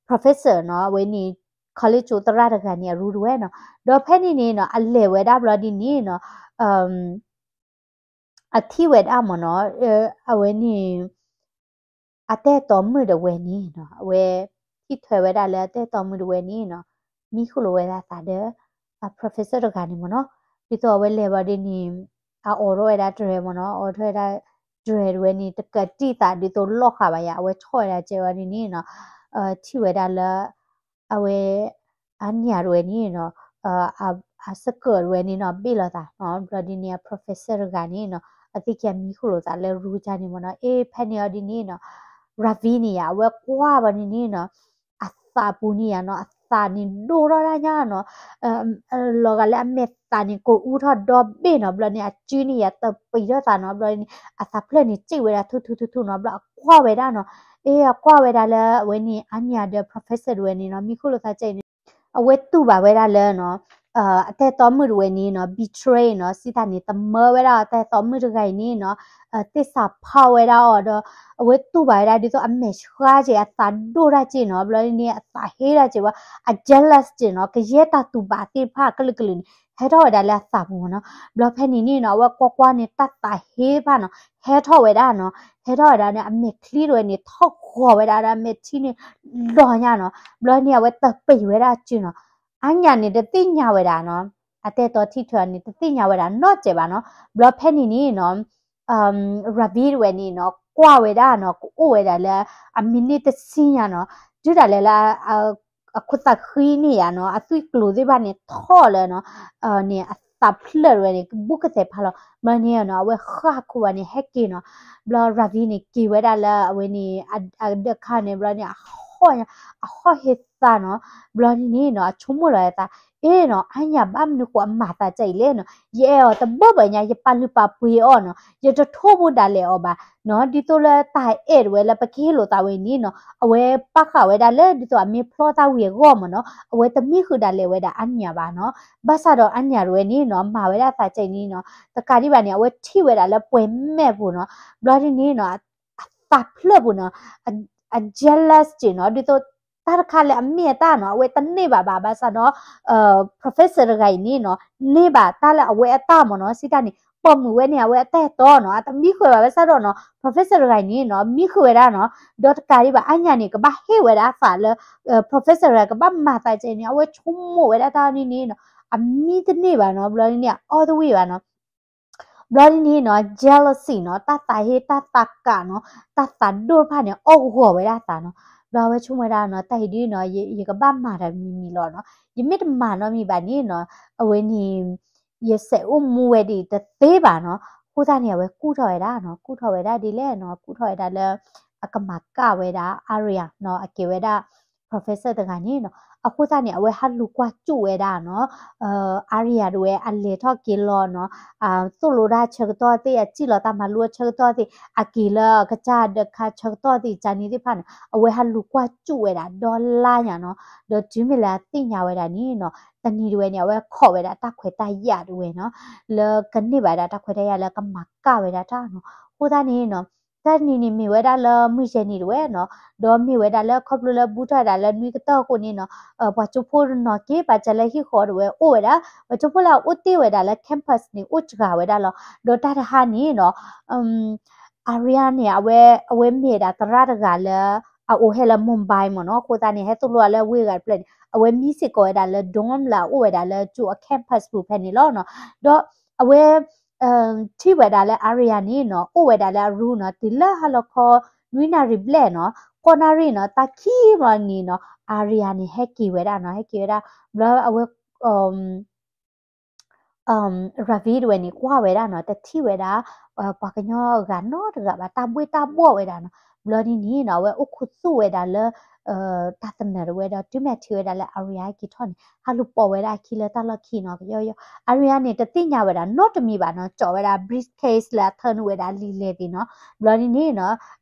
professor နီၤ အဝဲန့ၣ် college ကၠိသရၣ်တဂၤန့ၣ် အရူတဝဲနီၤ ဒီးဖဲန့ၣ်န့ၣ်နီၤ အလဲၤဝဲဒၣ်ဘျီဒ်န့ၣ်နီၤ အထံၣ်ဝဲဒၣ်မ့ၢ်နီၤ အဝဲန့ၣ် အတၢ်အဲၣ်တီမုၣ်တဝဲန့ၣ်နီၤ အဝဲ ထံၣ်ထွဲဝဲဒၣ်လၢအတၢ်အဲၣ်တီမုၣ်တဝဲန့ၣ်နီၤ မံဃုာ်လိာ်ဝဲဒၣ်သးဒီး အ professor တဂၤန့ၣ်မ့ၢ်နီၤ ဒ်သိးအဝဲလဲၤဘျီဒ်န့ၣ် အအိးထီၣ်ဝဲဒၣ်တြဲၤမ့ၢ်နီၤ အိးထီၣ်ဝဲဒၣ် တြဲၤတဝဲန့ၣ် တကးတံၢ်သးဒ်သိးလီၢ်ဃာ်ဘၣ်ယၤ အဝဲဆီၣ်ဝဲဒၣ်ကဲဝဲဒ်န့ၣ်နီၤ ထံၣ်ဝဲဒၣ်လၢ အဝဲ အါညၣ်တဝဲန့ၣ်နီၤ အစကၢၢ်တဝဲန့ၣ်နီၤ ဘ့ၣ်လိာ်သးနီၤ ဘျီဒ်န့ၣ် အ professor တဂၤန့ၣ်နီၤ အသ့ၣ်ခံဂၤမံဃုာ်လိာ်သးလၢရူကၠါန့ၣ်မ့ၢ်နီၤ အ့ ဖဲန့ၣ်အီၤဒ်န့ၣ်နီၤ Ravi န့ၣ်ယါ အဝဲကွၢ်ဘၣ်န့ၣ်န့ၣ်နီၤ အသးပူၤန့ၣ်ယါနီၤ အသးန့ၣ်ဒိၣ်ထီၣ်ဒၣ်ညါနီၤ လီၤဂာ်လၢအမဲာ်သးန့ၣ် ကိးအူထီၣ်ဒီဘ့ၣ်နီၤ ဘျီန့ၣ် အစုန့ၣ်ယါတပံၤထီၣ်သးနီၤ ဘျီန့ၣ် အသးဖျၢၣ်န့ၣ် စံၣ်ဝဲဒၣ်ထူထူထူထူနီၤ ဘျီအကွၢ်ဝဲဒၣ်နီၤ အ့ အကွၢ်ဝဲဒၣ်လၢအဝဲန့ၣ် အါညၣ်ဒီး professor တဝဲန့ၣ်နီၤ မံဃုာ်လိာ်သးကဲအံၤန့ၣ် အဝဲတူၢ်ဘၣ်ဝဲဒၣ်လၢနီၤ အတၢ်အဲၣ်တီမုၣ်တဝဲန့ၣ်နီၤ betray နီၤ စံးတၢ်န့ၣ် သမၢဝဲဒၣ်အတၢ်အဲၣ်တီမုၣ်တဂၤအံၤန့ၣ်နီၤ သ့ၣ်စးဖီဝဲဒၣ်အီၤဒီး အဝဲတူၢ်ဘၣ်ဝဲဒၣ်ဒ်သိးအမဲာ်ဆှးက့ၤ အသးဒိၣ်တၢ်က့ၤနီၤ ဘျီန့ၣ် အသးဟ့တၢ်က့ၤဝဲ အ jealous က့ၤနီၤ ကယဲၢ်တၢ်တူၢ်ဘၣ်သ့ၣ်တဖၣ်ကလုာ်ကလုာ်န့ၣ် ဟဲထီၣ်ဝဲဒၣ်လၢအသးပူၤမ့ၢ်နီၤ ဘျီဖဲန့ၣ်န့ၣ်နီၤ အဝဲကွၢ်ကွၢ်န့ၣ် တၢ်သးဟ့တဖၣ်နီၤ ဟဲထီၣ်ဝဲဒၣ်နီၤ ဟဲထီၣ်ဝဲဒၣ်န့ၣ် အမဲာ်ချံတဝဲန့ၣ် ထီၣ်ဂီၤဝဲဒၣ်ဒီးအမဲာ်ထံန့ၣ် လီၤညါနီၤ ဘျီန့ၣ် အဝဲတပ့ၤဝဲဒၣ်စုနီၤ အါညၣ်န့ၣ် တသ့ၣ်ညါဝဲဒၣ်နီၤ အတၢ်အဲၣ်တီထံၣ်ထွဲန့ၣ် တသ့ၣ်ညါဝဲဒၣ်နီတစဲးဘၣ်နီၤ ဘျီဖဲန့ၣ်န့ၣ်နီၤ Ravi တဝဲန့ၣ်နီၤ ကွၢ်ဝဲဒၣ်နီၤ ကအိၣ်ဝဲဒၣ်လၢ အမံးနံးတဆံညါနီၤ တုၤဒၣ်လဲာ်လၢ အခိၣ်သးဃံန့ၣ်ယါနီၤ အသွံၣ်ကျိၤသ့ၣ်တဖၣ်န့ၣ် ထီၣ်လၢနီၤ န့ၣ် အသးဖျၢၣ်တဝဲန့ၣ် ကဘူးကသဲးဖးလီၤ ဘျီန့ၣ်နီၤ အဝဲဃၣ်ခိၣ်ဘၣ်န့ၣ် ဟဲက့ၤနီၤ ဘျီ Ravi န့ၣ် က့ၤဝဲဒၣ်လၢအဝဲန့ၣ် အဒၢးခါန့ၣ် ဘျီန့ၣ် အဟီၣ်ဟ့သးနီၤ ဘျီန့ၣ်နီၤ အဆိကမိၣ်လီၤအသး အ့နီၤ အါညၣ်ဘၣ်မနုၤဃိအမၤသးဒ်အံၤလဲၣ်နီၤ ယအဲၣ်အီၤတဘၣ်ဘၣ်ညါ ယပာ်လုၢ်ပာ်ပှ့ၤအီၤနီၤ ယတထိၣ်ဘၣ်ဒၣ်လဲာ်အီၤဘၣ်နီၤ ဒ်သိးလၢတၢ်အဲၣ်တဝဲလၢပကဟ့ၣ်လိာ်သးဝဲန့ၣ်နီၤ အဝဲပာ်ဃာ်ဝဲဒၣ်လၢဒ်သိးအမ့ၢ်ဖျီတၢ်ဝံၤအဂီၢ်မ့ၢ်နီၤ အဝဲတမံဃုာ်ဒၣ်လဲာ်ဝဲဒၣ်အါညၣ်ဘၣ်နီၤ ဘၣ်ဆၣ်ဒီးအါညၣ်တဝဲန့ၣ်နီၤ မၤဝဲဒၣ်သးဒ်အံၤန့ၣ်နီၤ တကးဒံးဘၣ်န့ၣ် အဝဲထံၣ်ဝဲဒၣ်လၢပှဲၤမဲာ်ပူၤနီၤ ဘျီဒ်န့ၣ်နီၤ အသးဖျၢၣ်ပူၤနီၤ အ jealous က့ၤနီၤ ဒ်သိးတၢ်တခါလၢအမ့ၢ်အတၢ်နီၤ အဝဲတန့ၢ်ဘၣ်ဘၣ် ဘၣ်ဆၣ်ဒီး professor တဂၤအံၤန့ၣ်နီၤ န့ၢ်ဘၣ်တၢ်လၢအဝဲအတၢ်မ့ၢ်နီၤ စံးတၢ်န့ၣ် ပိာ်မုၣ်ဝဲန့ၣ် အဝဲအတၢ်အဲၣ်တီနီၤ အတမံဃုာ်ဘၣ် ဘၣ်ဆၣ်ဒီးနီၤ professor တဂၤအံၤန့ၣ်နီၤ မံဃုာ်ဝဲဒၣ်နီၤ ဒီးတကးဒံးဘၣ် အါညၣ်န့ၣ် ကဘၣ်ဟ့ၣ်ဝဲဒၣ်သးလၢ professor တဂၤ ကဘၣ်မၤသးဒ်အံၤန့ၣ် အဝဲဆိကမိၣ်ဝဲဒၣ်တၢ်န့ၣ်န့ၣ်နီၤ အမံတန့ၢ်ဘၣ်နီၤ ဘျီဒ်န့ၣ် အအီၣ်တဝံၣ်ဘၣ်နီၤ ဘျီဒ်န့ၣ်နီၤ jealousy နီၤ တၢ်သးဟ့ တၢ်သးကးနီၤ တၢ်သးဒိၣ်တဖၣ်န့ၣ် အီၣ်ဂီၤဝဲဒၣ်သးနီၤ ဘျီအဝဲဆိကမိၣ်ဝဲဒၣ်နီၤ တၢ်အံၤဒ်နီၤ ယကဘၣ်မၤတၢ်မံၤမံၤလီၤနီၤ ယမ့ၢ်တမၤနီတမံၤဘၣ်န့ၣ်နီၤ အဝဲန့ၣ် ယစဲးအိၣ်မူဝဲဒ်အံၤတသ့ဘၣ်နီၤ အဃိသတးန့ၣ် အဝဲကူၣ်ထီၣ်ဝဲဒၣ်နီၤ ကူၣ်ထီၣ်ဝဲဒၣ်ဒ်လဲၣ်နီၤ ကူၣ်ထီၣ်ဝဲဒၣ်လၢ အကမၤကၣ်ဝဲဒၣ် Arya နီၤ အကဲဝဲဒၣ် professor တဂၤန့ၣ်နီၤ အဃိသတးန့ၣ် အဝဲဟးလူၤကွၢ်စူၣ်ဝဲဒၣ်နီၤ Arya တဝဲအလဲၤထီၣ်က့ၤလီၤနီၤ သိၣ်လိတၢ်ဆၢကတီၢ်သ့ၣ် အစံၣ်လီၤတၢ်မၤလိအဆၢကတီၢ်သ့ၣ် အက့ၤလၢအကစၢ်ဒၢးခါဆၢကတီၢ်သ့ၣ် ကန့ၣ်သ့ၣ်တဖၣ်န့ၣ် အဝဲဟးလူၤကွၢ်စူၣ်ဝဲဒၣ်ဒီလါညါနီၤ ဒီးတုၤမ့ၢ်လၢအသ့ၣ်ညါဝဲဒၣ်န့ၣ်နီၤ တနံၤတဝဲန့ၣ် အဝဲခိးဝဲဒၣ်တၢ်ခွဲးတၢ်ယာ်တဝဲနီၤ လၢကန့ၢ်ဘၣ်ဒၣ်တၢ်ခွဲးတၢ်ယာ်လၢကမၤကၣ်ဝဲဒၣ်တၢ်နီၤ အဃိသတးန့ၣ်နီၤ တနံၤန့ၣ်မ့ၢ်ဝဲဒၣ်လၢမုၢ်ယဲၢ်နံၤတဝဲနီၤ ဒီးမ့ၢ်ဝဲဒၣ်လၢခီဖျိလၢဘူးထီၣ်ဝဲဒၣ်လၢနွံကတၢၢ်အဃိန့ၣ်နီၤ ပှၤကၠိဖိတနီၤက့ၤ ပာ်စၢၤလၢဟံၣ်ဃီတဝဲအိၣ်ဝဲဒၣ် ပှၤကၠိဖိလၢအအိၣ်တ့ၢ်ဝဲဒၣ်လၢ campus န့ၣ် အိၣ်စှၤဝဲဒၣ်လီၤ ဒီးတၢ်တဟါန့ၣ်နီၤ Arya န့ၣ် အဝဲ အဝဲမ့ၢ်ဒၣ်သရၣ်တဂၤလၢ အအိၣ်ဟဲလၢ Mumbai မ့ၢ်နီၤ အဃိသတးန့ၣ် ဟဲသိၣ်လိအီၤလၢဝ့ၢ်ဂၤတဖျၢၣ်န့ၣ် အဝဲမံစ့ၢ်ကီးဝဲဒၣ်လၢ dorm လၢအအိၣ်ဝဲဒၣ်လၢကၠိအ campus ပူၤဖဲန့ၣ်လီၤနီၤ ဒီးအဝဲ ထံၣ်ဝဲဒၣ်လၢ Arya န့ၣ်နီၤ အိၣ်ဝဲဒၣ်လၢအ room နီၤ တုၤလၢဟါလီၤခီ နွံနၣ်ရံၣ်ဘျဲၣ်နီၤ ဃိးနၣ်ရံၣ်နီၤ တၢ်ခံဘျီန့ၣ်နီၤ Arya န့ၣ် ဟဲက့ၤဝဲဒၣ်နီၤ ဟဲက့ၤဝဲဒၣ် ဘျီအဝဲ Ravi တဝဲန့ၣ် ကွၢ်ဝဲဒၣ်နီၤ တထံၣ်ဝဲဒၣ် ပှၤကညီဂၤနီတဂၤဘၣ် တၢ်ဘှ့ၣ်တၢ်ဘှီၣ်ဝဲဒၣ်နီၤ ဘျီဒ်န့ၣ်နီၤ အဝဲအိၣ်ခူသူၣ်ဝဲဒၣ်လၢ တၢ်သနၢၣ်တဝဲဒီး တုၤမ့ၢ်ထံၣ်ဝဲဒၣ်လၢ Arya က့ၤထီၣ်န့ၣ် ဟးလူၤပိာ်ဝဲဒၣ်အခံလၢတၢ်လီၢ်ခံနီၤ ကယီယီ Arya န့ၣ် တသ့ၣ်ညါဝဲဒၣ်နီတမံၤဘၣ်နီၤ ကၠီးဝဲဒၣ် briefcase လၢအထၢနုာ်ဝဲဒၣ်လံာ်လဲၢ်သ့ၣ်နီၤ ဘျီဒ်န့ၣ်နီၤ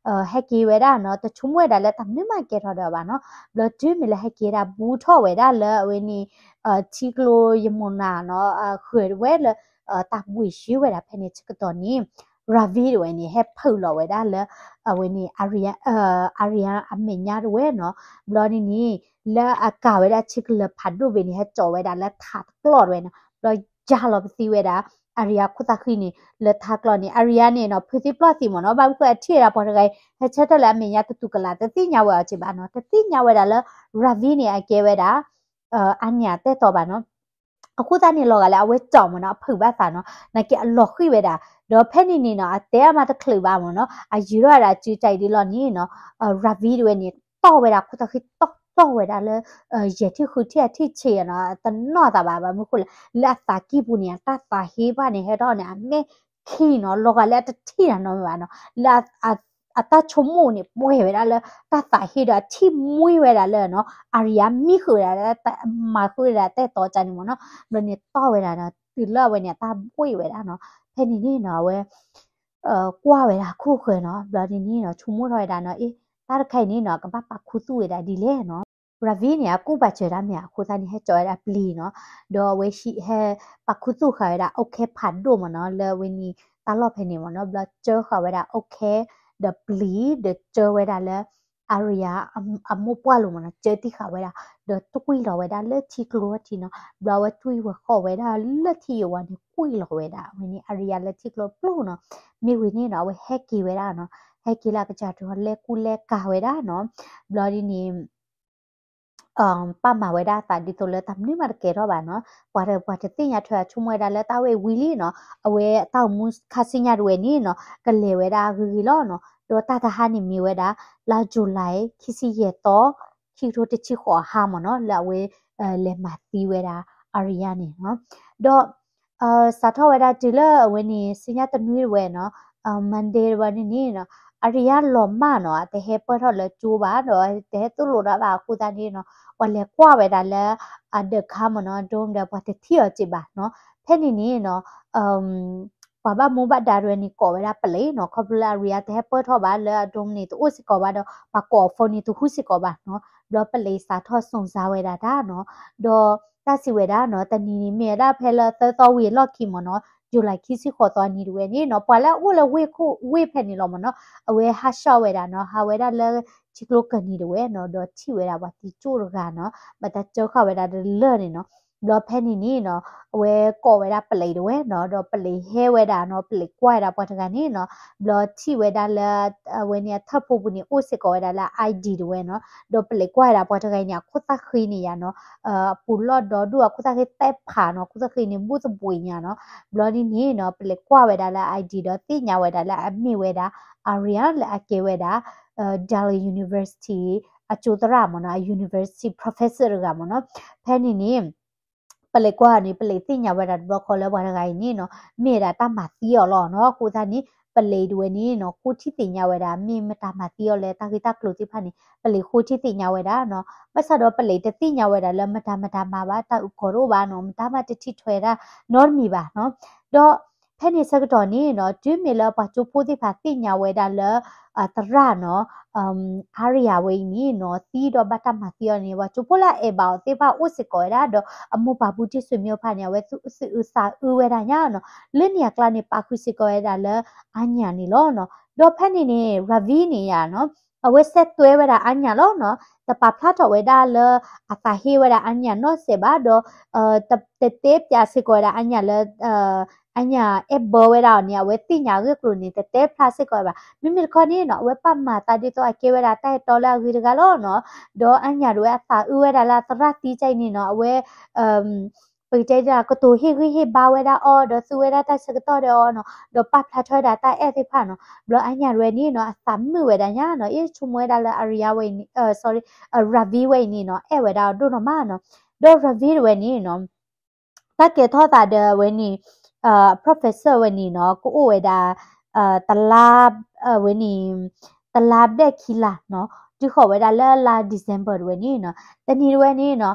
ဟဲက့ၤဝဲဒၣ်နီၤ တဆိကမိၣ်ဝဲဒၣ်လၢတၢ်မနုၤမးကဲထီၣ်ဒီးဘၣ်နီၤ ဘျီတုၤမ့ၢ်လၢဟဲက့ၤဒၣ်ဘူးထီၣ်ဝဲဒၣ်လၢအဝဲန့ၣ် ထံကျိယမူၤနၤနီၤ ဃုာ်ဝဲလၢ တၢ်ဘှ့ၣ်ယွၤဝဲဒၣ်ဖဲန့ၣ်ဆၢကတီၢ်န့ၣ် Ravi တဝဲန့ၣ် ဟဲဖုးလီၤဝဲဒၣ်လၢ အဝဲန့ၣ် Arya Arya အမဲာ်ညါတဝဲနီၤ ဘျီဒ်န့ၣ် လၢအကၤဝဲဒၣ်ဆံကလၢၤဖးဒိၣ်ဘ့ၣ်န့ၣ် ဟဲကၠီးဝဲဒၣ်လၢထးတကျီၢ်တဝဲနီၤ ဘျီယါလီၤပသံဝဲဒၣ် Arya ခိၣ်သၣ်ဃံန့ၣ် လၢထးကျီၢ်န့ၣ် Arya န့ၣ်နီၤ ဖုးသံပျီၢ်သံမ့ၢ်နီၤ ဘၣ်မနုၤဃိအထံၣ်ဝဲဒၣ်ပှၤတဂၤအံၤ ဟဲဆၢထၢၣ်လၢအမဲာ်ညါတတူၢ်ကလာ် တသ့ၣ်ညါဝဲအီၤက့ဘၣ်နီၤ တသ့ၣ်ညါဝဲဒၣ်လၢ Ravi န့ၣ် အကဲဝဲဒၣ် အါညၣ်တဲတီဘၣ်နီၤ အဃိသတးန့ၣ်လီၤဂာ်လၢအဝဲကၠီးမ့ၢ်နီၤ အဖုးဘၣ်သးနီၤ နာ်က့အလီၤဃံၣ်ဝဲဒၣ် ဒီးဖဲန့ၣ်န့ၣ်နီၤ အတဲအါမးတချုးဘၣ်မ့ၢ်နီၤ အယံာ်ထီၣ်ဝဲဒၣ်စုတၢ်အံၤဒ်လီၤန့ၣ်နီၤ Ravi တဝဲန့ၣ် တီၢ်ဝဲဒၣ်ခိၣ်သၣ်ဃံတီၢ်တီၢ်ဝဲဒၣ်လၢ ယဲၢ်ထံၣ်ဃုထံၣ်အထံၣ်ဆံးနီၤ တနီၣ်သးဘၣ် ဘၣ်မနုၤဃိလဲၣ် လၢအသးကံၢ်ပူၤန့ၣ် အတၢ်သးဟ့ဘၣ်န့ၣ် ဟဲထီၣ်န့ၣ် အမဲာ်ခံနီၤ လီၤဂာ်လၢအတထံၣ်တၢ်နီတမံၤဘၣ်နီၤ လၢ အတၢ်ဆိကမိၣ်န့ၣ် ပှဲၤဝဲဒၣ်လၢ တၢ်သးဟ့ဒီးအထံၣ်မှံဝဲဒၣ်လၢနီၤ Arya မံဃုာ်ဝဲဒၣ်လၢ မၤဃုာ်ဝဲဒၣ်တဲတီကၢ်န့ၣ်မ့ၢ်နီၤ ဘျီန့ၣ်တီၢ်ဝဲဒၣ်နီၤ တုၤလၢအဝဲန့ၣ် အတၢ်ဘှ့ၣ်ဝဲဒၣ်နီၤ ဖဲန့ၣ်န့ၣ်နီၤ အဝဲ ကွၢ်ဝဲဒၣ်ခိၣ်ဃၢၤနီၤ ဘျီန့ၣ်န့ၣ်နီၤ ဆိကမိၣ်ထီၣ်ဝဲဒၣ်နီၤ အ့ တၢ်တခါအံၤန့ၣ်နီၤ ကဘၣ်ပာ်ခူသူၣ်ဝဲဒၣ်ဒ်လဲၣ်နီၤ Ravi န့ၣ် အကူၣ်ဘၣ်စၢၤတၢ်မ့ၢ်ဧါ, အဃိသတးန့ၣ် ဟဲကၠီဝဲဒၣ်ပျံၤနီၤ, ဒီးအဝဲဟံးဟဲ ပာ်ခူသူၣ်ဃာ်ဝဲဒၣ် အုတ်ခဲ ဖးဒိၣ်မ့ၢ်နီၤ လၢအဝဲန့ၣ် တၢ်လီၢ်ဖဲန့ၣ်မ့ၢ်နီၤ, ဘျီကၢဃာ်ဝဲဒၣ် အုတ်ခဲ ဒီးပျံၤ ဒီးကၢဝဲဒၣ်လၢ Arya အမိၢ်ပှၢ်လိၤမ့ၢ်နီၤ, ကၢတံၢ်ဃာ်ဝဲဒၣ် ဒီးတွံၢ်လီၤဝဲဒၣ်လၢထံကျိထံနီၤ, ဘျီအဝဲတွံၢ်ဝဲဃီဝဲဒၣ်လၢထံယိာ်ဝါန့ၣ် ကွံာ်လီၤဝဲဒၣ် အဝဲန့ၣ် Arya လၢထံကျိပျိၢ်နီၤ, မ့ၢ်ဝံၤန့ၣ်နီၤ အဝဲဟဲက့ၤဝဲဒၣ်နီၤ, ဟဲက့ၤလၢအကစၢ်တြီၤ လဲၤကူလဲၤကၤဝဲဒၣ်နီၤ, ဘျီဒ်န့ၣ် ပာ်မၤဝဲဒၣ်အသးဒ်သိးလၢတၢ်မနုၤမးတကဲထီၣ်ဘၣ်နီၤ, ပှၤတ ပှၤတသ့ၣ်ညါထွဲအဆိကမိၣ်ဝဲဒၣ်လၢတၢ်ဝဲဝံၤလံနီၤ, အဝဲအတၢ်အိၣ်မူခါဆူညါတဝဲန့ၣ်နီၤ ကလဲၤဝဲဒၣ်ဂ့ၤဂ့ၤလီၤနီၤ, ဒီးတၢ်တဟါန့ၣ်မ့ၢ်ဝဲဒၣ် လါ July ခံဆံယဲၢ်သီ ခံကထိတဆံဃိးအဟါမ့ၢ်နီၤ, လၢအဝဲ လဲၤမၤသံဝဲဒၣ် Arya န့ၣ်နီၤ, ဒီး စးထီၣ်ဝဲဒၣ်တုၤလၢအဝဲန့ၣ် ဆူညါတနွံတဝဲနီၤ, Monday တဝဲန့ၣ်န့ၣ်နီၤ, Arya လီၤမၢ်နီၤ, အတဟဲပၢၢ်ထီၣ်လၢကၠိဘၣ် ဒီးတဟဲသိၣ်လိတၢ်ဘၣ်အဃိသတးန့ၣ်နီၤ, ပှၤလဲၤကွၢ်ဝဲဒၣ်လၢ အဒၢးခါမ့ၢ်နီၤ, ဒိဒီးပှၤတထံၣ်အီၤက့ဘၣ်နီၤ, ဖဲန့ၣ်န့ၣ်နီၤ ပှၤဘၣ်မူဘၣ်ဒါတဝဲန့ၣ်ကိးဝဲဒၣ်ပလံးနီၤ, ခီဖျိလၢ Arya တဟဲပၢၢ်ထီၣ်ဘၣ်လၢအဒိန့ၣ်တအိၣ်စ့ၢ်ကီးဘၣ်ဒီး ပှၤကိးအ phone န့ၣ်တဟူစ့ၢ်ကီးဘၣ်နီၤ, ဘျီပလံးစးထီၣ် စုံစမ်း ဝဲဒၣ်တၢ်နီၤ, ဒီးတၢ်စံးဝဲဒၣ်နီၤ, တနံၤန့ၣ်မ့ၢ်ဝဲဒၣ်ဖဲလၢသၢသီဝံၤအလီၢ်ခံမ့ၢ်နီၤ, July ခံဆံဃိးသီနံၤတဝဲန့ၣ်နီၤ, ပှၤလၢအအိၣ်လၢဝ့ၢ်ခိၣ်ဝ့ၢ်ဖဲန့ၣ်လီၤမ့ၢ်နီၤ, အဝဲဟးဆှီဝဲဒၣ်နီၤ, ဟးဝဲဒၣ်လၢထံကျိကၢၢ်နံၤတဝဲနီၤ, ဒီးထံၣ်ဝဲဒၣ်ပှၤသံကၠိၣ်တဂၤနီၤ, ဘၣ်တၢ်ကၢဃာ်ဝဲဒၣ်တလၢာ်န့ၣ်နီၤ, ဘျီဖဲန့ၣ်န့ၣ်နီၤ, အဝဲကိးဝဲဒၣ်ပလံးတဝဲနီၤ, ဒီးပလံးဟဲဝဲဒၣ်နီၤ, ပလံးကွၢ်ဝဲဒၣ်ပှၤတဂၤန့ၣ်နီၤ, ဘျီထံၣ်ဝဲဒၣ်လၢ အဝဲန့ၣ်အထၢၣ်ဖိပူၤန့ၣ် အိၣ်စ့ၢ်ကီးဝဲဒၣ်လၢ ID တဝဲနီၤ, ဒီးပလံးကွၢ်ဝဲဒၣ်ပှၤတဂၤအံၤန့ၣ် အခိၣ်သၣ်ဃံန့ၣ်ယါနီၤ, အပူၤလီၢ်ဒီဒူၣ် အခိၣ်သၣ်ဃံသဲဖးနီၤ, အခိၣ်သၣ်ဃံန့ၣ် ဘူးသဘှံးညါနီၤ, ဘျီဒ်န့ၣ်နီၤ, ပလံးကွၢ်ဝဲဒၣ်လၢ ID ဒီးသ့ၣ်ညါဝဲဒၣ်လၢအမ့ၢ်ဝဲဒၣ် Arya လၢအကဲဝဲဒၣ် Delhi University အကၠိသရၣ်မ့ၢ်နီၤ, အ university professor တဂၤမ့ၢ်နီၤ, ဖဲန့ၣ်န့ၣ် ပလံးကွၢ်န့ၣ် ပလံးသ့ၣ်ညါဝဲဒၣ်တဘျီဃီလၢပှၤတဂၤအံၤန့ၣ်နီၤ, မ့ၢ်ဝဲဒၣ်တၢ်မၤသံအီၤလီၤနီၤ, အဃိသတးန့ၣ် ပလံးတဝဲန့ၣ်နီၤ, ဃိထံသ့ၣ်ညါဝဲဒၣ် မ့ၢ်မတၤမၤသံအီၤလဲၣ်, တၢ်ဂ့ၢ်တၢ်ကျိၤသ့ၣ်တဖၣ်န့ၣ် ပလံးဃိထံသ့ၣ်ညါဝဲဒၣ်နီၤ, ဘၣ်ဆၣ်ဒီးပလံးတသ့ၣ်ညါဝဲဒၣ်လၢမတၤမတၤမၤဘၣ်, တၢ်အုၣ်ကီၤတအိၣ်ဘၣ်နီၤ, မတၤမးတထံၣ်ထွဲဒၣ်နီတမံၤဘၣ်နီၤ, ဒီး ဖဲန့ၣ်ဆၢကတီၢ်န့ၣ်နီၤ, တုၤမ့ၢ်လၢပှၤကၠိဖိသ့ၣ်တဖၣ်သ့ၣ်ညါဝဲဒၣ်လၢ အသရၣ်နီၤ, Arya ဝဲအံၤန့ၣ်နီၤ, သံဒီးဘၣ်တၢ်မၤသံအီၤန့ၣ် ပှၤကၠိဖိလၢအအဲၣ်ဘၣ်အီၤသ့ၣ်တဖၣ်အိၣ်စ့ၢ်ကီးဝဲဒၣ်, ဒီးအမိၢ်ပၢ်ဘူးတံၢ်ဆွေမျိုးတဖၣ်န့ၣ် အဝဲသူၣ်အုးသးအုးဝဲဒၣ်ညါနီၤ, လၢန့ၣ်အကျါန့ၣ် ပာ်ဃုာ်စ့ၢ်ကီးဝဲဒၣ်လၢ Arya န့ၣ်လီၤနီၤ, ဒီးဖဲန့ၣ်န့ၣ် Ravi န့ၣ်ယါနီၤ, အဝဲစဲးတွဲဝဲဒၣ် Arya လီၤနီၤ, တပာ်ဖျါထီၣ်ဝဲဒၣ်လၢအသးဟ့ဝဲဒၣ် Arya နီတစဲးဘၣ်ဒီး တတဲပၠးစ့ၢ်ကီးဝဲဒၣ် Arya လၢ Arya အဲၣ်ဘၢဝဲဒၣ်အီၤန့ၣ် အဝဲသ့ၣ်ညါအဂ့ၢ်အကျိၤန့ၣ် တတဲဖျါစ့ၢ်ကီးဝဲဘၣ်. မ့မ့ၢ်တခီန့ၣ်နီၤ, အဝဲပာ်မၤသးဒ်သိးအကဲဝဲဒၣ်တၢ်အဲၣ်တီလၢအဂ့ၤတဂၤလီၤနီၤ, ဒီး Arya တဝဲအသးအုးဝဲဒၣ်လၢအသရၣ်သံကအံၤန့ၣ်နီၤ, အဝဲ ပကတဲဒၣ် ကတိၤဟ့ၣ်ဂံၢ်ဟ့ၣ်ဘါဝဲဒၣ်အီၤ ဒီးသူဝဲဒၣ်တၢ်ဆၢကတီၢ်ဒီးအီၤနီၤ, ဒီးပာ်ဖျါထီၣ်ဝဲဒၣ်တၢ်အဲၣ်သ့ၣ်တဖၣ်နီၤ, ဘျီ Arya တဝဲန့ၣ်နီၤ အသးမုာ်ဝဲဒၣ်ညါနီၤ, အ့ၣ်ဆိကမိၣ်ဝဲဒၣ်လၢ Arya ဝဲအံၤန့ၣ် sorry, Ravi ဝဲအံၤန့ၣ်နီၤ အဲၣ်ဝဲဒၣ်အီၤဒိၣ်နီၢ်မးနီၤ, ဒီး Ravi တဝဲန့ၣ်နီၤ တၢ်ကဲထီၣ်သးဒီးအဝဲန့ၣ် professor ဝဲန့ၣ်နီၤ ကအိၣ်ဝဲဒၣ် တလါ အဝဲန့ၣ် တလါဘျဲၣ်ခံလါနီၤ, တုၤဃီၤဝဲဒၣ်လၢလါ December တဝဲန့ၣ်နီၤ, တနံၤတဝဲန့ၣ်နီၤ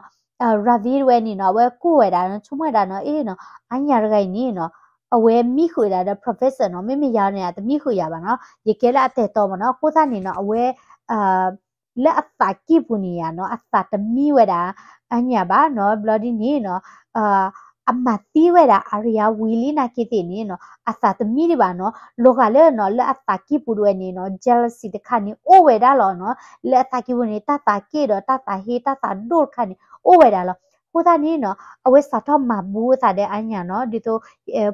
Ravi တဝဲန့ၣ်နီၤ အဝဲကူၣ်ဝဲဒၣ်နီၤ ဆိကမိၣ်ဝဲဒၣ်နီၤ အ့ၣ်နီၤ Arya တဂၤအံၤန့ၣ်နီၤ အဝဲမံဃုာ်ဝဲဒၣ်ဒီး professor နီၤ, မ့မ့ၢ်ယၤန့ၣ် အတမံဃုာ်ယၤဘၣ်နီၤ, ယကဲလၢအတဲာ်တီမ့ၢ်နီၤ, အဃိသတးန့ၣ်နီၤ အဝဲ လၢအသးကံၢ်ပူၤန့ၣ်ယါနီၤ အသးတမံဝဲဒၣ် Arya ဘၣ်နီၤ, ဘျီဒ်န့ၣ်နီၤ အမၤသံဝဲဒၣ် Arya ဝံၤလံနာ်က့သ့ၣ်န့ၣ်နီၤ အသးတမံဒံးဘၣ်နီၤ, လီၤဂာ်လၢနီၤ လၢအသးကံၢ်ပူၤတဝဲန့ၣ်နီၤ jealousy တခါန့ၣ် အိၣ်ဝဲဒၣ်လီၤနီၤ, လၢအသးကံၢ်ပူၤန့ၣ် တၢ်သးက့ၣ်ဒီးတၢ်သးဟ့ တၢ်သးဒိၣ်တခါန့ၣ် အိၣ်ဝဲဒၣ်လီၤ. အဃိသတးန့ၣ်နီၤ အဝဲစးထီၣ်မၤဘူးအသးဒီး Arya နီၤ, ဒ်သိး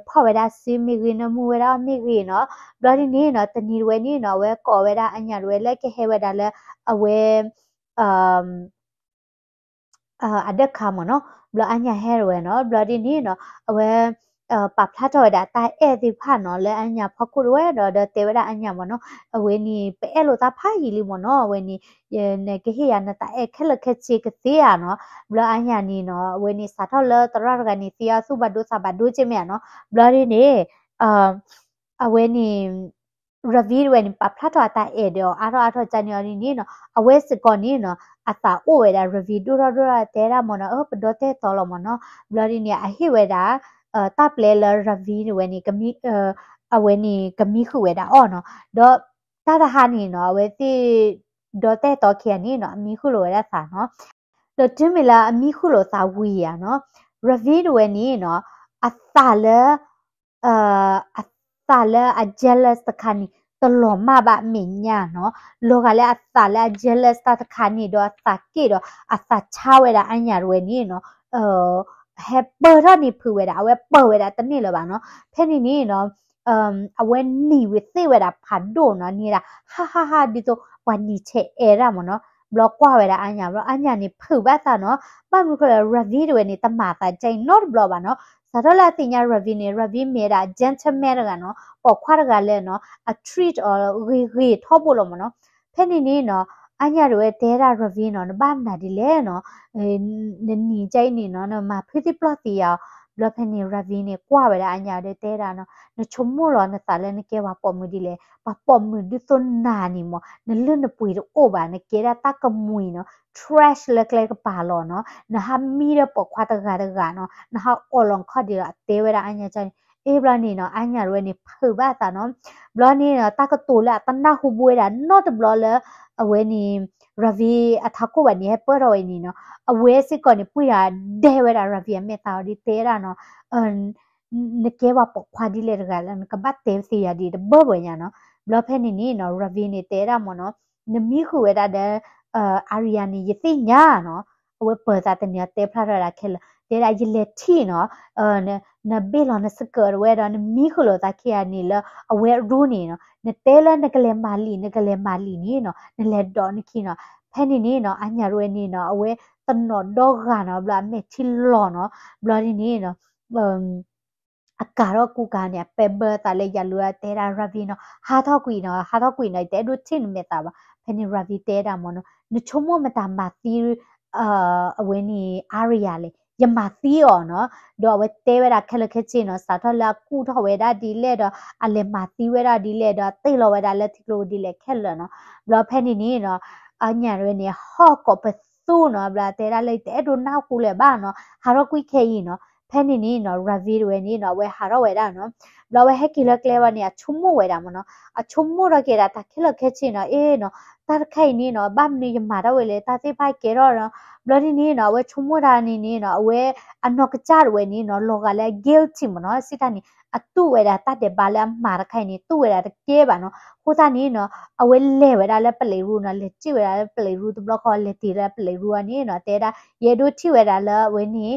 ဖီၣ်ဝဲဒၣ်စုမ့ၢ်ဂ့ၤ နၢမူဝဲဒၣ်အီၤမ့ၢ်ဂ့ၤနီၤ, ဘျီဒ်န့ၣ်နီၤ တနံၤတဝဲန့ၣ်နီၤ အဝဲကိးဝဲဒၣ် Arya တဝဲလၢကဟဲဝဲဒၣ်လၢ အဝဲ အဒၢးခါမ့ၢ်နီၤ, ဘျီ Arya ဟဲတဝဲနီၤ, ဘျီဒ်န့ၣ်နီၤ အဝဲ ပာ်ဖျါထီၣ်ဝဲဒၣ်တၢ်အဲၣ်သ့ၣ်တဖၣ်နီၤ လၢ Arya ဖီခိၣ်တဝဲဒီး ဒီးတဲဝဲဒၣ် Arya မ့ၢ်နီၤ, အဝဲန့ၣ် ပအဲၣ်လိာ်သးဖးယံာ်လံမ့ၢ်နီၤ, အဝဲန့ၣ် နကဟ့ၣ်ယၤနတၢ်အဲၣ်ခဲလၢာ်ခဲဆ့ကသ့ဧါနီၤ, ဘျီ Arya န့ၣ်နီၤ အဝဲန့ၣ်စးထီၣ်လၢသရၣ်တဂၤန့ၣ် သ့အီၤသူၣ်ဘၣ်ဒိသးဘၣ်ဒိက့မ့ၢ်ဧါနီၤ, ဘျီဒ်န့ၣ် အဝဲန့ၣ် Ravi တဝဲန့ၣ် ပာ်ဖျါထီၣ်အတၢ်အဲၣ်ဒီးအီၤအါထီၣ်အါထီၣ်ကန့ၣ်အီၤဒ်န့ၣ်နီၤ, အဝဲစ့ၢ်ကီးန့ၣ်နီၤ အသးအိၣ်ဝဲဒၣ် Ravi ဒိၣ်ထီၣ်ဒိၣ်ထီၣ်တဲဒၣ်မ့ၢ်နီၤ, အၢ ပဒီတဲတီလီၤမ့ၢ်နီၤ, ဘျီဒ်န့ၣ် အဟ့ၣ်ဝဲဒၣ် တၢ်ပျဲလၢ Ravi တဝဲန့ၣ် အဝဲန့ၣ်ကမံဃုာ်ဝဲဒၣ်အီၤနီၤ, ဒီးတၢ်တဟါန့ၣ်နီၤ အဝဲသ့ၣ် ဒီတဲတီခံဂၤန့ၣ်နီၤ အမံဃုာ်လိာ်ဝဲဒၣ်သးနီၤ ဒီးတုၤမ့ၢ်လၢအမံဃုာ်လိာ်သးဝံၤဧါနီၤ, Ravi တဝဲန့ၣ်နီၤ, အသးလၢ အသးလၢအ jealous တခါန့ၣ် တလီၤမၢ်ဘၣ်အမဲာ်ညါနီၤ, လီၤဂာ်လၢအသးလၢအ jealous တၢ်တခါန့ၣ်ဒီးအသးက့ၣ်ဒီးအသးဆါဝဲဒၣ် Anya တဝဲန့ၣ်နီၤ, ဟဲပၢၢ်ထီၣ်န့ၢ်ဖုးဝဲဒၣ်, အဝဲပၢၢ်ဝဲဒၣ်တန့ၢ်လၢၤဘၣ်နီၤ. ဖဲန့ၣ်န့ၣ်နီၤ အဝဲနံၤဝံၤသ့ၣ်ဝဲဒၣ်ဖးဒိၣ်နီၤ, နံၤဒၣ် ဟါဟါဟါ ဒ်သိးပှၤနံၤဆဲးအဲၣ်ဒၣ်မ့ၢ်နီၤ. ဘျီကွၢ်ဝဲဒၣ် Anya ဘျီ Anya န့ၣ် ဖုးဘၣ်သးနီၤ, ဘၣ်မနုၤဃိလၢ Ravi တဝဲန့ၣ် တမၤသးကဲအံၤနီတဘျီဘၣ်နီၤ. စးထီၣ်လၢအသ့ၣ်ညါ Ravi န့ၣ် Ravi မ့ၢ်ဝဲဒၣ် gentleman တဂၤနီၤ, ပိာ်ခွါတဂၤလၢနီၤ အ treat အီၤဂ့ၤဂ့ၤထီဘိလီၤမ့ၢ်နီၤ. ဖဲန့ၣ်န့ၣ်နီၤ Anya တဝဲတဲဒၣ် Ravi နီၤ, နဘၣ်မနုၤဒ်လဲၣ်နီၤ, နနံၤကဲအံၤန့ၣ်နီၤ နမၤဖုသ့ၣ်ပျီၢ်သ့ဧါ. ဘျီဖဲန့ၣ် Ravi န့ၣ် ကွၢ်ဝဲဒၣ် Anya ဒီးတဲဒၣ်နီၤ, နဆိကမိၣ်လီၤနသးလၢနကဲပှၤပိာ်မုၣ်ဒ်လဲၣ်, ပှၤပိာ်မုၣ်ဒ်သိးနၤန့ၣ်မ့ၢ် နလုၢ်နပှ့ၤတအိၣ်ဘၣ်, နကဲဒၣ်တၢ်ကမှံၤနီၤ, trash လၢကျဲကပၤလီၤနီၤ, နဟးမံဒီးပိာ်ခွါတဂၤတဂၤနီၤ, နဟးအီၣ်လီၤခီၣ်ဒံးလီၤ အတဲဝဲဒၣ် Anya န့ၣ်. အ့ ဘျီန့ၣ်နီၤ Anya တဝဲန့ၣ် ဖုးဘၣ်သးနီၤ. ဘျီန့ၣ်နီၤ တၢ်ကတိၤလၢအတနၢ်ဟူဘၣ်ဝဲဒၣ်နီတဘျီလၢ အဝဲန့ၣ် Ravi အထးခိၣ်ဘၣ်န့ၣ် ဟဲပၢၢ်ထီၣ်ဝဲန့ၣ်နီၤ, အဝဲစ့ၢ်ကီးန့ၣ် ပှ့ၤဒၣ်ဒဲဝဲဒၣ် Ravi အမဲာ်သးအီၤဒီးတဲဒၣ်နီၤ, နကဲပှၤပိာ်ခွါဒ်လဲၣ်တဂၤလၢ နကဘၣ်တဲသ့ယၤဒ်တဘၢဘၣ်ညါနီၤ. ဘျီဖဲန့ၣ်န့ၣ်နီၤ Ravi န့ၣ်တဲဒၣ်မ့ၢ်နီၤ, နမံဃုာ်ဝဲဒၣ်ဒီး Anya န့ၣ် ယသ့ၣ်ညါနီၤ, အဝဲပၢၤသးတန့ၢ်အီၤ တဲဖျါထီၣ်ဝဲဒၣ်ခဲလၢာ်, တဲဒၣ် ယလဲၤထံၣ်နီၤ, နဘ့ၣ်လီၤနစကၢးတဝဲဒီး နမံဃုာ်လိာ်သးခံဂၤန့ၣ်လၢအဝဲအရူန့ၣ်နီၤ, နတဲလၢနကလဲၤမၤလံာ် နကလဲၤမၤလံာ်န့ၣ်နီၤ, နလဲၤဒိးနခံနီၤ. ဖဲန့ၣ်န့ၣ်နီၤ Anya တဝဲန့ၣ်နီၤ အဝဲတနီၤဒီဂၤနီၤ, ဘျီအမဲာ်ထံလီၤနီၤ. ဘျီန့ၣ်န့ၣ်နီၤ အကၤထီၣ်ကူကၤန့ၣ် အပဲဘၢသးလၢယၤလူၤ အတဲဒၣ် Ravi နီၤ, ဟးထီၣ်ကွံာ်နီၤ, ဟးထီၣ်ကွံာ်နီၤ, ယတအဲၣ်ဒိးထံၣ်နမဲာ်သးဘၣ်. ဖဲန့ၣ် Ravi တဲဒၣ်မ့ၢ်နီၤ, နဆိကမိၣ်မတၤမၤသံ အဝဲန့ၣ် Anya လဲၣ်, ယမၤသံအီၤနီၤ. ဒီးအဝဲတဲဝဲဒၣ်ခဲလၢာ်ခဲဆ့နီၤ, စးထီၣ်လၢအကူၣ်ထီၣ်ဝဲဒၣ်ဒ်လဲၣ်ဒီး အလဲၤမၤသံဝဲဒၣ်ဒ်လဲၣ်ဒီး အတ့ၢ်လီၤဝဲဒၣ်လၢထံကျိပူၤဒ်လဲၣ်ခဲလၢာ်နီၤ. ဘျီဖဲန့ၣ်န့ၣ်နီၤ Anya တဝဲန့ၣ် ဟီၣ်ကိးပသူနီၤ, ဘျီတဲဒၣ်လၢယတအဲၣ်ဒိးနၢ်ဟူလၢၤဘၣ်နီၤ, ဟးထီၣ်ကွံာ်ခဲအံၤနီၤ. ဖဲန့ၣ်န့ၣ်နီၤ Ravi တဝဲန့ၣ်နီၤ အဝဲဟးထီၣ်ဝဲဒၣ်နီၤ. ဘျီအဝဲဟဲက့ၤလၢကျဲဝဲန့ၣ် အဆိကမိၣ်ဝဲဒၣ်မ့ၢ်နီၤ, အဆိကမိၣ်ထီၣ်က့ၤဒၣ်တၢ်ခဲလၢာ်ခဲဆ့နီၤ, အ့နီၤ တၢ်တခါအံၤန့ၣ်နီၤ ဘၣ်မနုၤယမၤထီၣ်ဝဲလဲၣ်, တၢ်သ့ၣ်တဖၣ်ကဲထီၣ်နီၤ. ဘျီန့ၣ်န့ၣ်နီၤ အဝဲဆိကမိၣ်တၢ်န့ၣ်န့ၣ်နီၤ အဝဲအနီၢ်ကစၢ်တဝဲန့ၣ်နီၤ လီၤဂာ်လၢအ guilty မ့ၢ်နီၤ, စံးတၢ်န့ၣ် အတူၢ်ဝဲဒၣ်တၢ်ဒဲးဘးလၢအမၤတခါအံၤန့ၣ် တူၢ်ဝဲဒၣ်တကဲဘၣ်နီၤ. အဃိသတးန့ၣ်နီၤ အဝဲလဲၤဝဲဒၣ်လၢပလံးရူနီၤ, လဲၤစံၣ်ဝဲဒၣ်လၢပလံးရူတဘျီဃီ လဲၤတ့ၢ်လၢပလံးရူအီၤန့ၣ်နီၤ တဲဒၣ် ယအဲၣ်ဒိးထံၣ်ဝဲဒၣ်လၢအဝဲန့ၣ်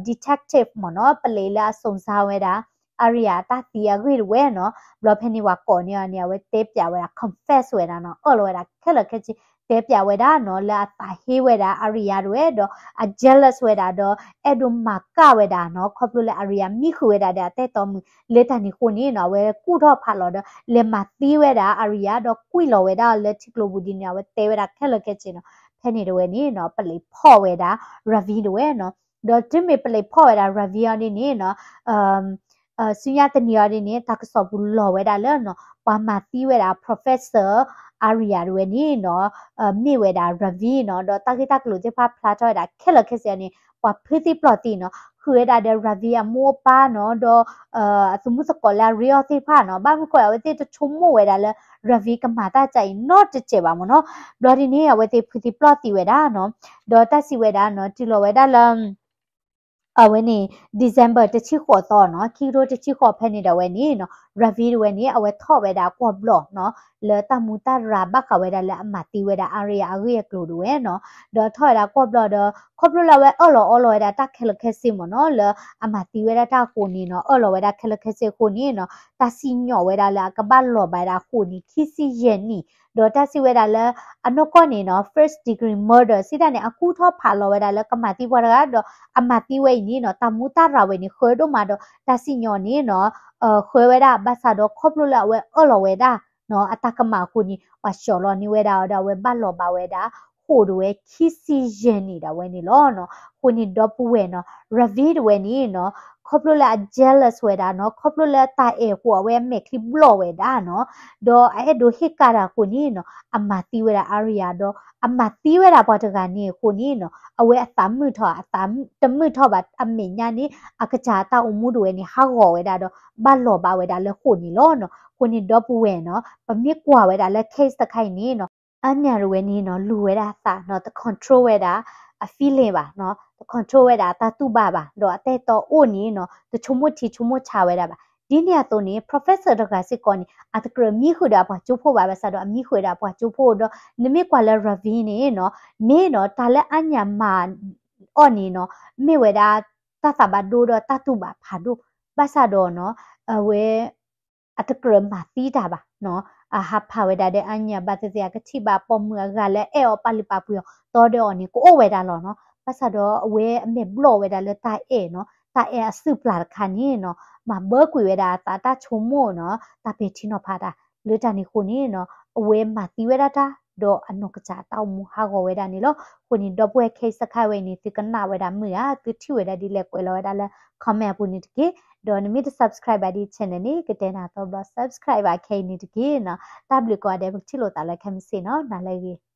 detective မ့ၢ်နီၤ, ပလံးလၢအ စုံစမ်း ဝဲဒၣ် Anya အတၢ်သံအဂ့ၢ်တဝဲနီၤ. ဘျီဖဲန့ၣ်ပှၤကိးန့ၢ်အီၤန့ၣ် အဝဲတဲပျးဝဲဒၣ် confess ဝဲဒၣ်နီၤ, အၢၣ်လီၤဝဲဒၣ်ခဲလၢာ်ခဲဆ့ တဲပျးဝဲဒၣ်နီၤ လၢအသးဟ့ဝဲဒၣ် Anya တဝဲဒီး အ jealous ဝဲဒၣ်ဒီး အဲၣ်ဒိးမၤကၣ်ဝဲဒၣ်နီၤ, ခီဖျိလၢ Anya မံဃုာ်ဝဲဒၣ်ဒီးအတၢ်အဲၣ်တီမုၣ် လၢတၢ်န့ၣ်အဃိန့ၣ်နီၤ အဝဲကူၣ်ထီၣ်ဖးလီၤဒီး လဲၤမၤသံဝဲဒၣ် Anya ဒီးကွံာ်လီၤဝဲဒၣ်လၢထံကျိပူၤဒ်န့ၣ် အဝဲတဲဝဲဒၣ်ခဲလၢာ်ခဲဆ့နီၤ. ဖဲန့ၣ်တဝဲန့ၣ်နီၤ ပလံးဖီၣ်ဝဲဒၣ် Ravi တဝဲနီၤ. ဒီးတုၤမ့ၢ်ပလံးဖီၣ်ဝဲဒၣ် Ravi အီၤဒ်န့ၣ်နီၤ ဆူညါတနံၤအီၤဒ်န့ၣ် တၢ်ကစီၣ်ပူၤလီၤဝဲဒၣ်လၢနီၤ ပှၤမၤသံဝဲဒၣ် professor Anya တဝဲန့ၣ်နီၤ မ့ၢ်ဝဲဒၣ် Ravi နီၤ, ဒီးတၢ်ဂ့ၢ်တၢ်ကျိၤသ့ၣ်တဖၣ်ဖျါထီၣ်ဝဲဒၣ်ခဲလၢာ်ခဲဆ့န့ၣ် ပှၤဖုသံပျီၢ်သံနီၤ ဃုာ်ဝဲဒၣ်ဒီး Ravi အမိၢ်အပၢ်နီၤ ဒီး အသုးမုၢ်သကိးလၢအရ့အီၤသ့ၣ်တဖၣ်နီၤ, ဘၣ်မနုၤဃိအဝဲသ့ၣ်တဆိကမိၣ်ဝဲဒၣ်လၢ Ravi ကမၤတၢ်ကါအံၤနီတစဲးဘၣ်မ့ၢ်နီၤ. ဘျီဒ်န့ၣ် အဝဲသ့ၣ်ဖုသံပျီၢ်သံဝဲဒၣ်နီၤ, ဒီးတၢ်စံးဝဲဒၣ်နီၤ တုၤလီၤဝဲဒၣ်လၢ အဝဲန့ၣ် December တဆံဃိးသီနီၤ, ခံကထိတဆံဃိးဖဲန့ၣ်ဒီးဝဲန့ၣ်နီၤ Ravi တဝဲန့ၣ် အဝဲထီၣ်ဝဲဒၣ်ကွီၢ်ဘျီၣ်နီၤ လၢတၢ်မူတၢ်ရၤဘၣ်ဃးဝဲဒၣ်လၢအမၤသံဝဲဒၣ် Anya အဂ့ၢ်အကျိၤတဝဲနီၤ, ဒီးထီၣ်ဝဲဒၣ်ကွီၢ်ဘျီၣ်ဒီး ခီဖျိလၢအဝဲအၢၣ်လီၤအီလီၤဝဲဒၣ်တၢ်ခဲလၢာ်ခဲဆ့မ့ၢ်နီၤ လၢအမၤသံဝဲဒၣ်တၢ်အဃိန့ၣ်နီၤ အၢၣ်လီၤဝဲဒၣ်ခဲလၢာ်ခဲဆ့အဃိန့ၣ်နီၤ တၢ်စံၣ်ညီၣ်ဝဲဒၣ်လၢအကဘၣ်လီၤဘၣ်ဝဲဒၣ်အဃိန့ၣ် ခံဆံယဲၢ်နံၣ် ဒီးတၢ်စံးဝဲဒၣ်လၢ အနီၢ်ကီၢ်န့ၣ်နီၤ first degree murder စံးတၢ်န့ၣ် အကူၣ်ထီၣ်ဖးလီၤဝဲဒၣ်လၢကမၤသံပှၤတဂၤ ဒီးအမၤသံဝဲအံၤန့ၣ်နီၤ တၢ်မူတၢ်ရၤဝဲန့ၣ် ဃၢဒိၣ်မးဒီး တၢ်စံၣ်ညီၣ်န့ၣ်နီၤ ဃၢဝဲဒၣ် ဘၣ်ဆၣ်ဒီးခီဖျိလၢအဝဲအၢၣ်လီၤဝဲဒၣ် အတၢ်ကမၣ်အဃိန့ၣ် ပှၤဆှီလီၤန့ၢ်ဝဲဒၣ်အီၤဒီး အဝဲဘၣ်လီၤဘၣ်ဝဲဒၣ် ဃိာ်တဝဲ ခံဆံယဲၢ်နံၣ်ဒၣ်ဝဲန့ၣ်လီၤနီၤ. အဃိန့ၣ်ဒီပုၢ်ဝဲၢ်နီၤ Ravi တဝဲန့ၣ်နီၤ ခီဖျိလၢအ jealous ဝဲဒၣ်နီၤ ခီဖျိလၢတၢ်အဲၣ်အဃိ အဝဲအမဲာ်ချံဘျီၣ်ဝဲဒၣ်နီၤ ဒီးအအဲၣ်ဒိးဟ့ၣ်ကၣ်တၢ်အဃိန့ၣ်နီၤ အမၤသံဝဲဒၣ် Anya ဒီး အမၤသံဝဲဒၣ်ပှၤတဂၤန့ၣ်အဃိန့ၣ်နီၤ အဝဲအသးမုာ်ထီၣ် အသးတမုာ်ထီၣ်ဘၣ် အမဲာ်ညါန့ၣ် အကစၢ်အတၢ်အိၣ်မူတဝဲန့ၣ် ဟးဂီၤဝဲဒၣ်ဒီး ဘၣ်လီၤဘၣ်ဝဲဒၣ်လၢဃိာ်န့ၣ်လီၤနီၤ. အဃိန့ၣ်ဒီပုၢ်ဝဲၢ်နီၤ ပမ့ၢ်ကွၢ်ဝဲဒၣ်လၢ case တခါအံၤန့ၣ်နီၤ Anya တဝဲန့ၣ်နီၤ လူၤဝဲဒၣ်အသးနီၤ တ control ဝဲဒၣ် အ feeling ဘၣ်နီၤ, တ control ဝဲဒၣ်အတၢ်တူၢ်ဘၣ်ဘၣ်, ဒီးအတၢ်အဲၣ်တီအိၣ်န့ၣ်နီၤ တဆိကမိၣ်ထံဆိကမိၣ်ဆးဝဲဒၣ်ဘၣ်. ဒ်န့ၣ်အသိးန့ၣ် professor တဂၤစ့ၢ်ကီးန့ၣ် အတကြၢးမံဃုာ်ဒီးအပှၤကၠိဖိဘၣ်, ဘၣ်ဆၣ်ဒီးအမံဃုာ်ဒီးအပှၤကၠိဖိဒီး နမ့ၢ်ကွၢ်လၢ Ravi န့ၣ်နီၤ မ့ၢ်နီၤ တၢ်လၢအါညၣ်မၤအီၤန့ၣ်နီၤ မ့ၢ်ဝဲဒၣ်တၢ်သးဘၣ်ဒိဒီးတၢ်တူၢ်ဘၣ်ဖးဒိၣ်, ဘၣ်ဆၣ်ဒီးနီၤ အဝဲ အတကြၢးမၤသံတၢ်ဘၣ်နီၤ, အဟးဖးဝဲဒၣ်ဒီးအါညၣ် ဘၣ်သ့ၣ်သ့ၣ်အကထံၣ်ဘၣ်ပိာ်မုၣ်အဂၤလၢအဲၣ်အီၤပာ်လုၢ်ပာ်ပှ့ၤအီၤ တီဒီးအီၤန့ၣ် ကအိၣ်ဝဲဒၣ်လီၤနီၤ. ဘၣ်ဆၣ်ဒီးအဝဲအမဲာ်ဘျီၣ်ဝဲဒၣ်လၢတၢ်အဲၣ်နီၤ, တၢ်အဲၣ်အစုၣ်ပျၢ်တခါန့ၣ်နီၤ မၤဘၢကွံာ်ဝဲဒၣ်အသးတၢ်ဆိကမိၣ်နီၤ, တၢ်ပဲာ်ထံနီၤဖးတၢ် လၢတၢ်န့ၣ်အဃိန့ၣ်နီၤ အဝဲမၤသံဝဲဒၣ်တၢ် ဒီးအနီၢ်ကစၢ်အတၢ်အိၣ်မူဟးဂီၤဝဲဒၣ်န့ၣ်လီၤ. အဃိန့ၣ် ဒီပုၢ်ဝဲၢ်ခဲအံၤစခါဝဲအံၤန့ၣ် သုကနၣ်ဝဲဒၣ်မုာ်ဧါ, သုထံၣ်ဝဲဒၣ်ဒ်လဲၣ် ကွဲးလီၤဝဲဒၣ်လၢ comment အပူၤန့ၣ်တက့ၢ်. ဒီးနမ့ၢ်တ subscribe ဘၣ်ဒ် channel န့ၣ် ကတဲနၤသီဘျီ subscribe ဘၣ်ခဲအံၤန့ၣ်တက့ၢ်နီၤ. တၢ်ဘျုးကိးဂၤဒဲး ပကထံၣ်လိာ်သးလၢခဲမုၢ်ဆ့ၣ်နီၤ, နၤလၢအဂ့ၤ.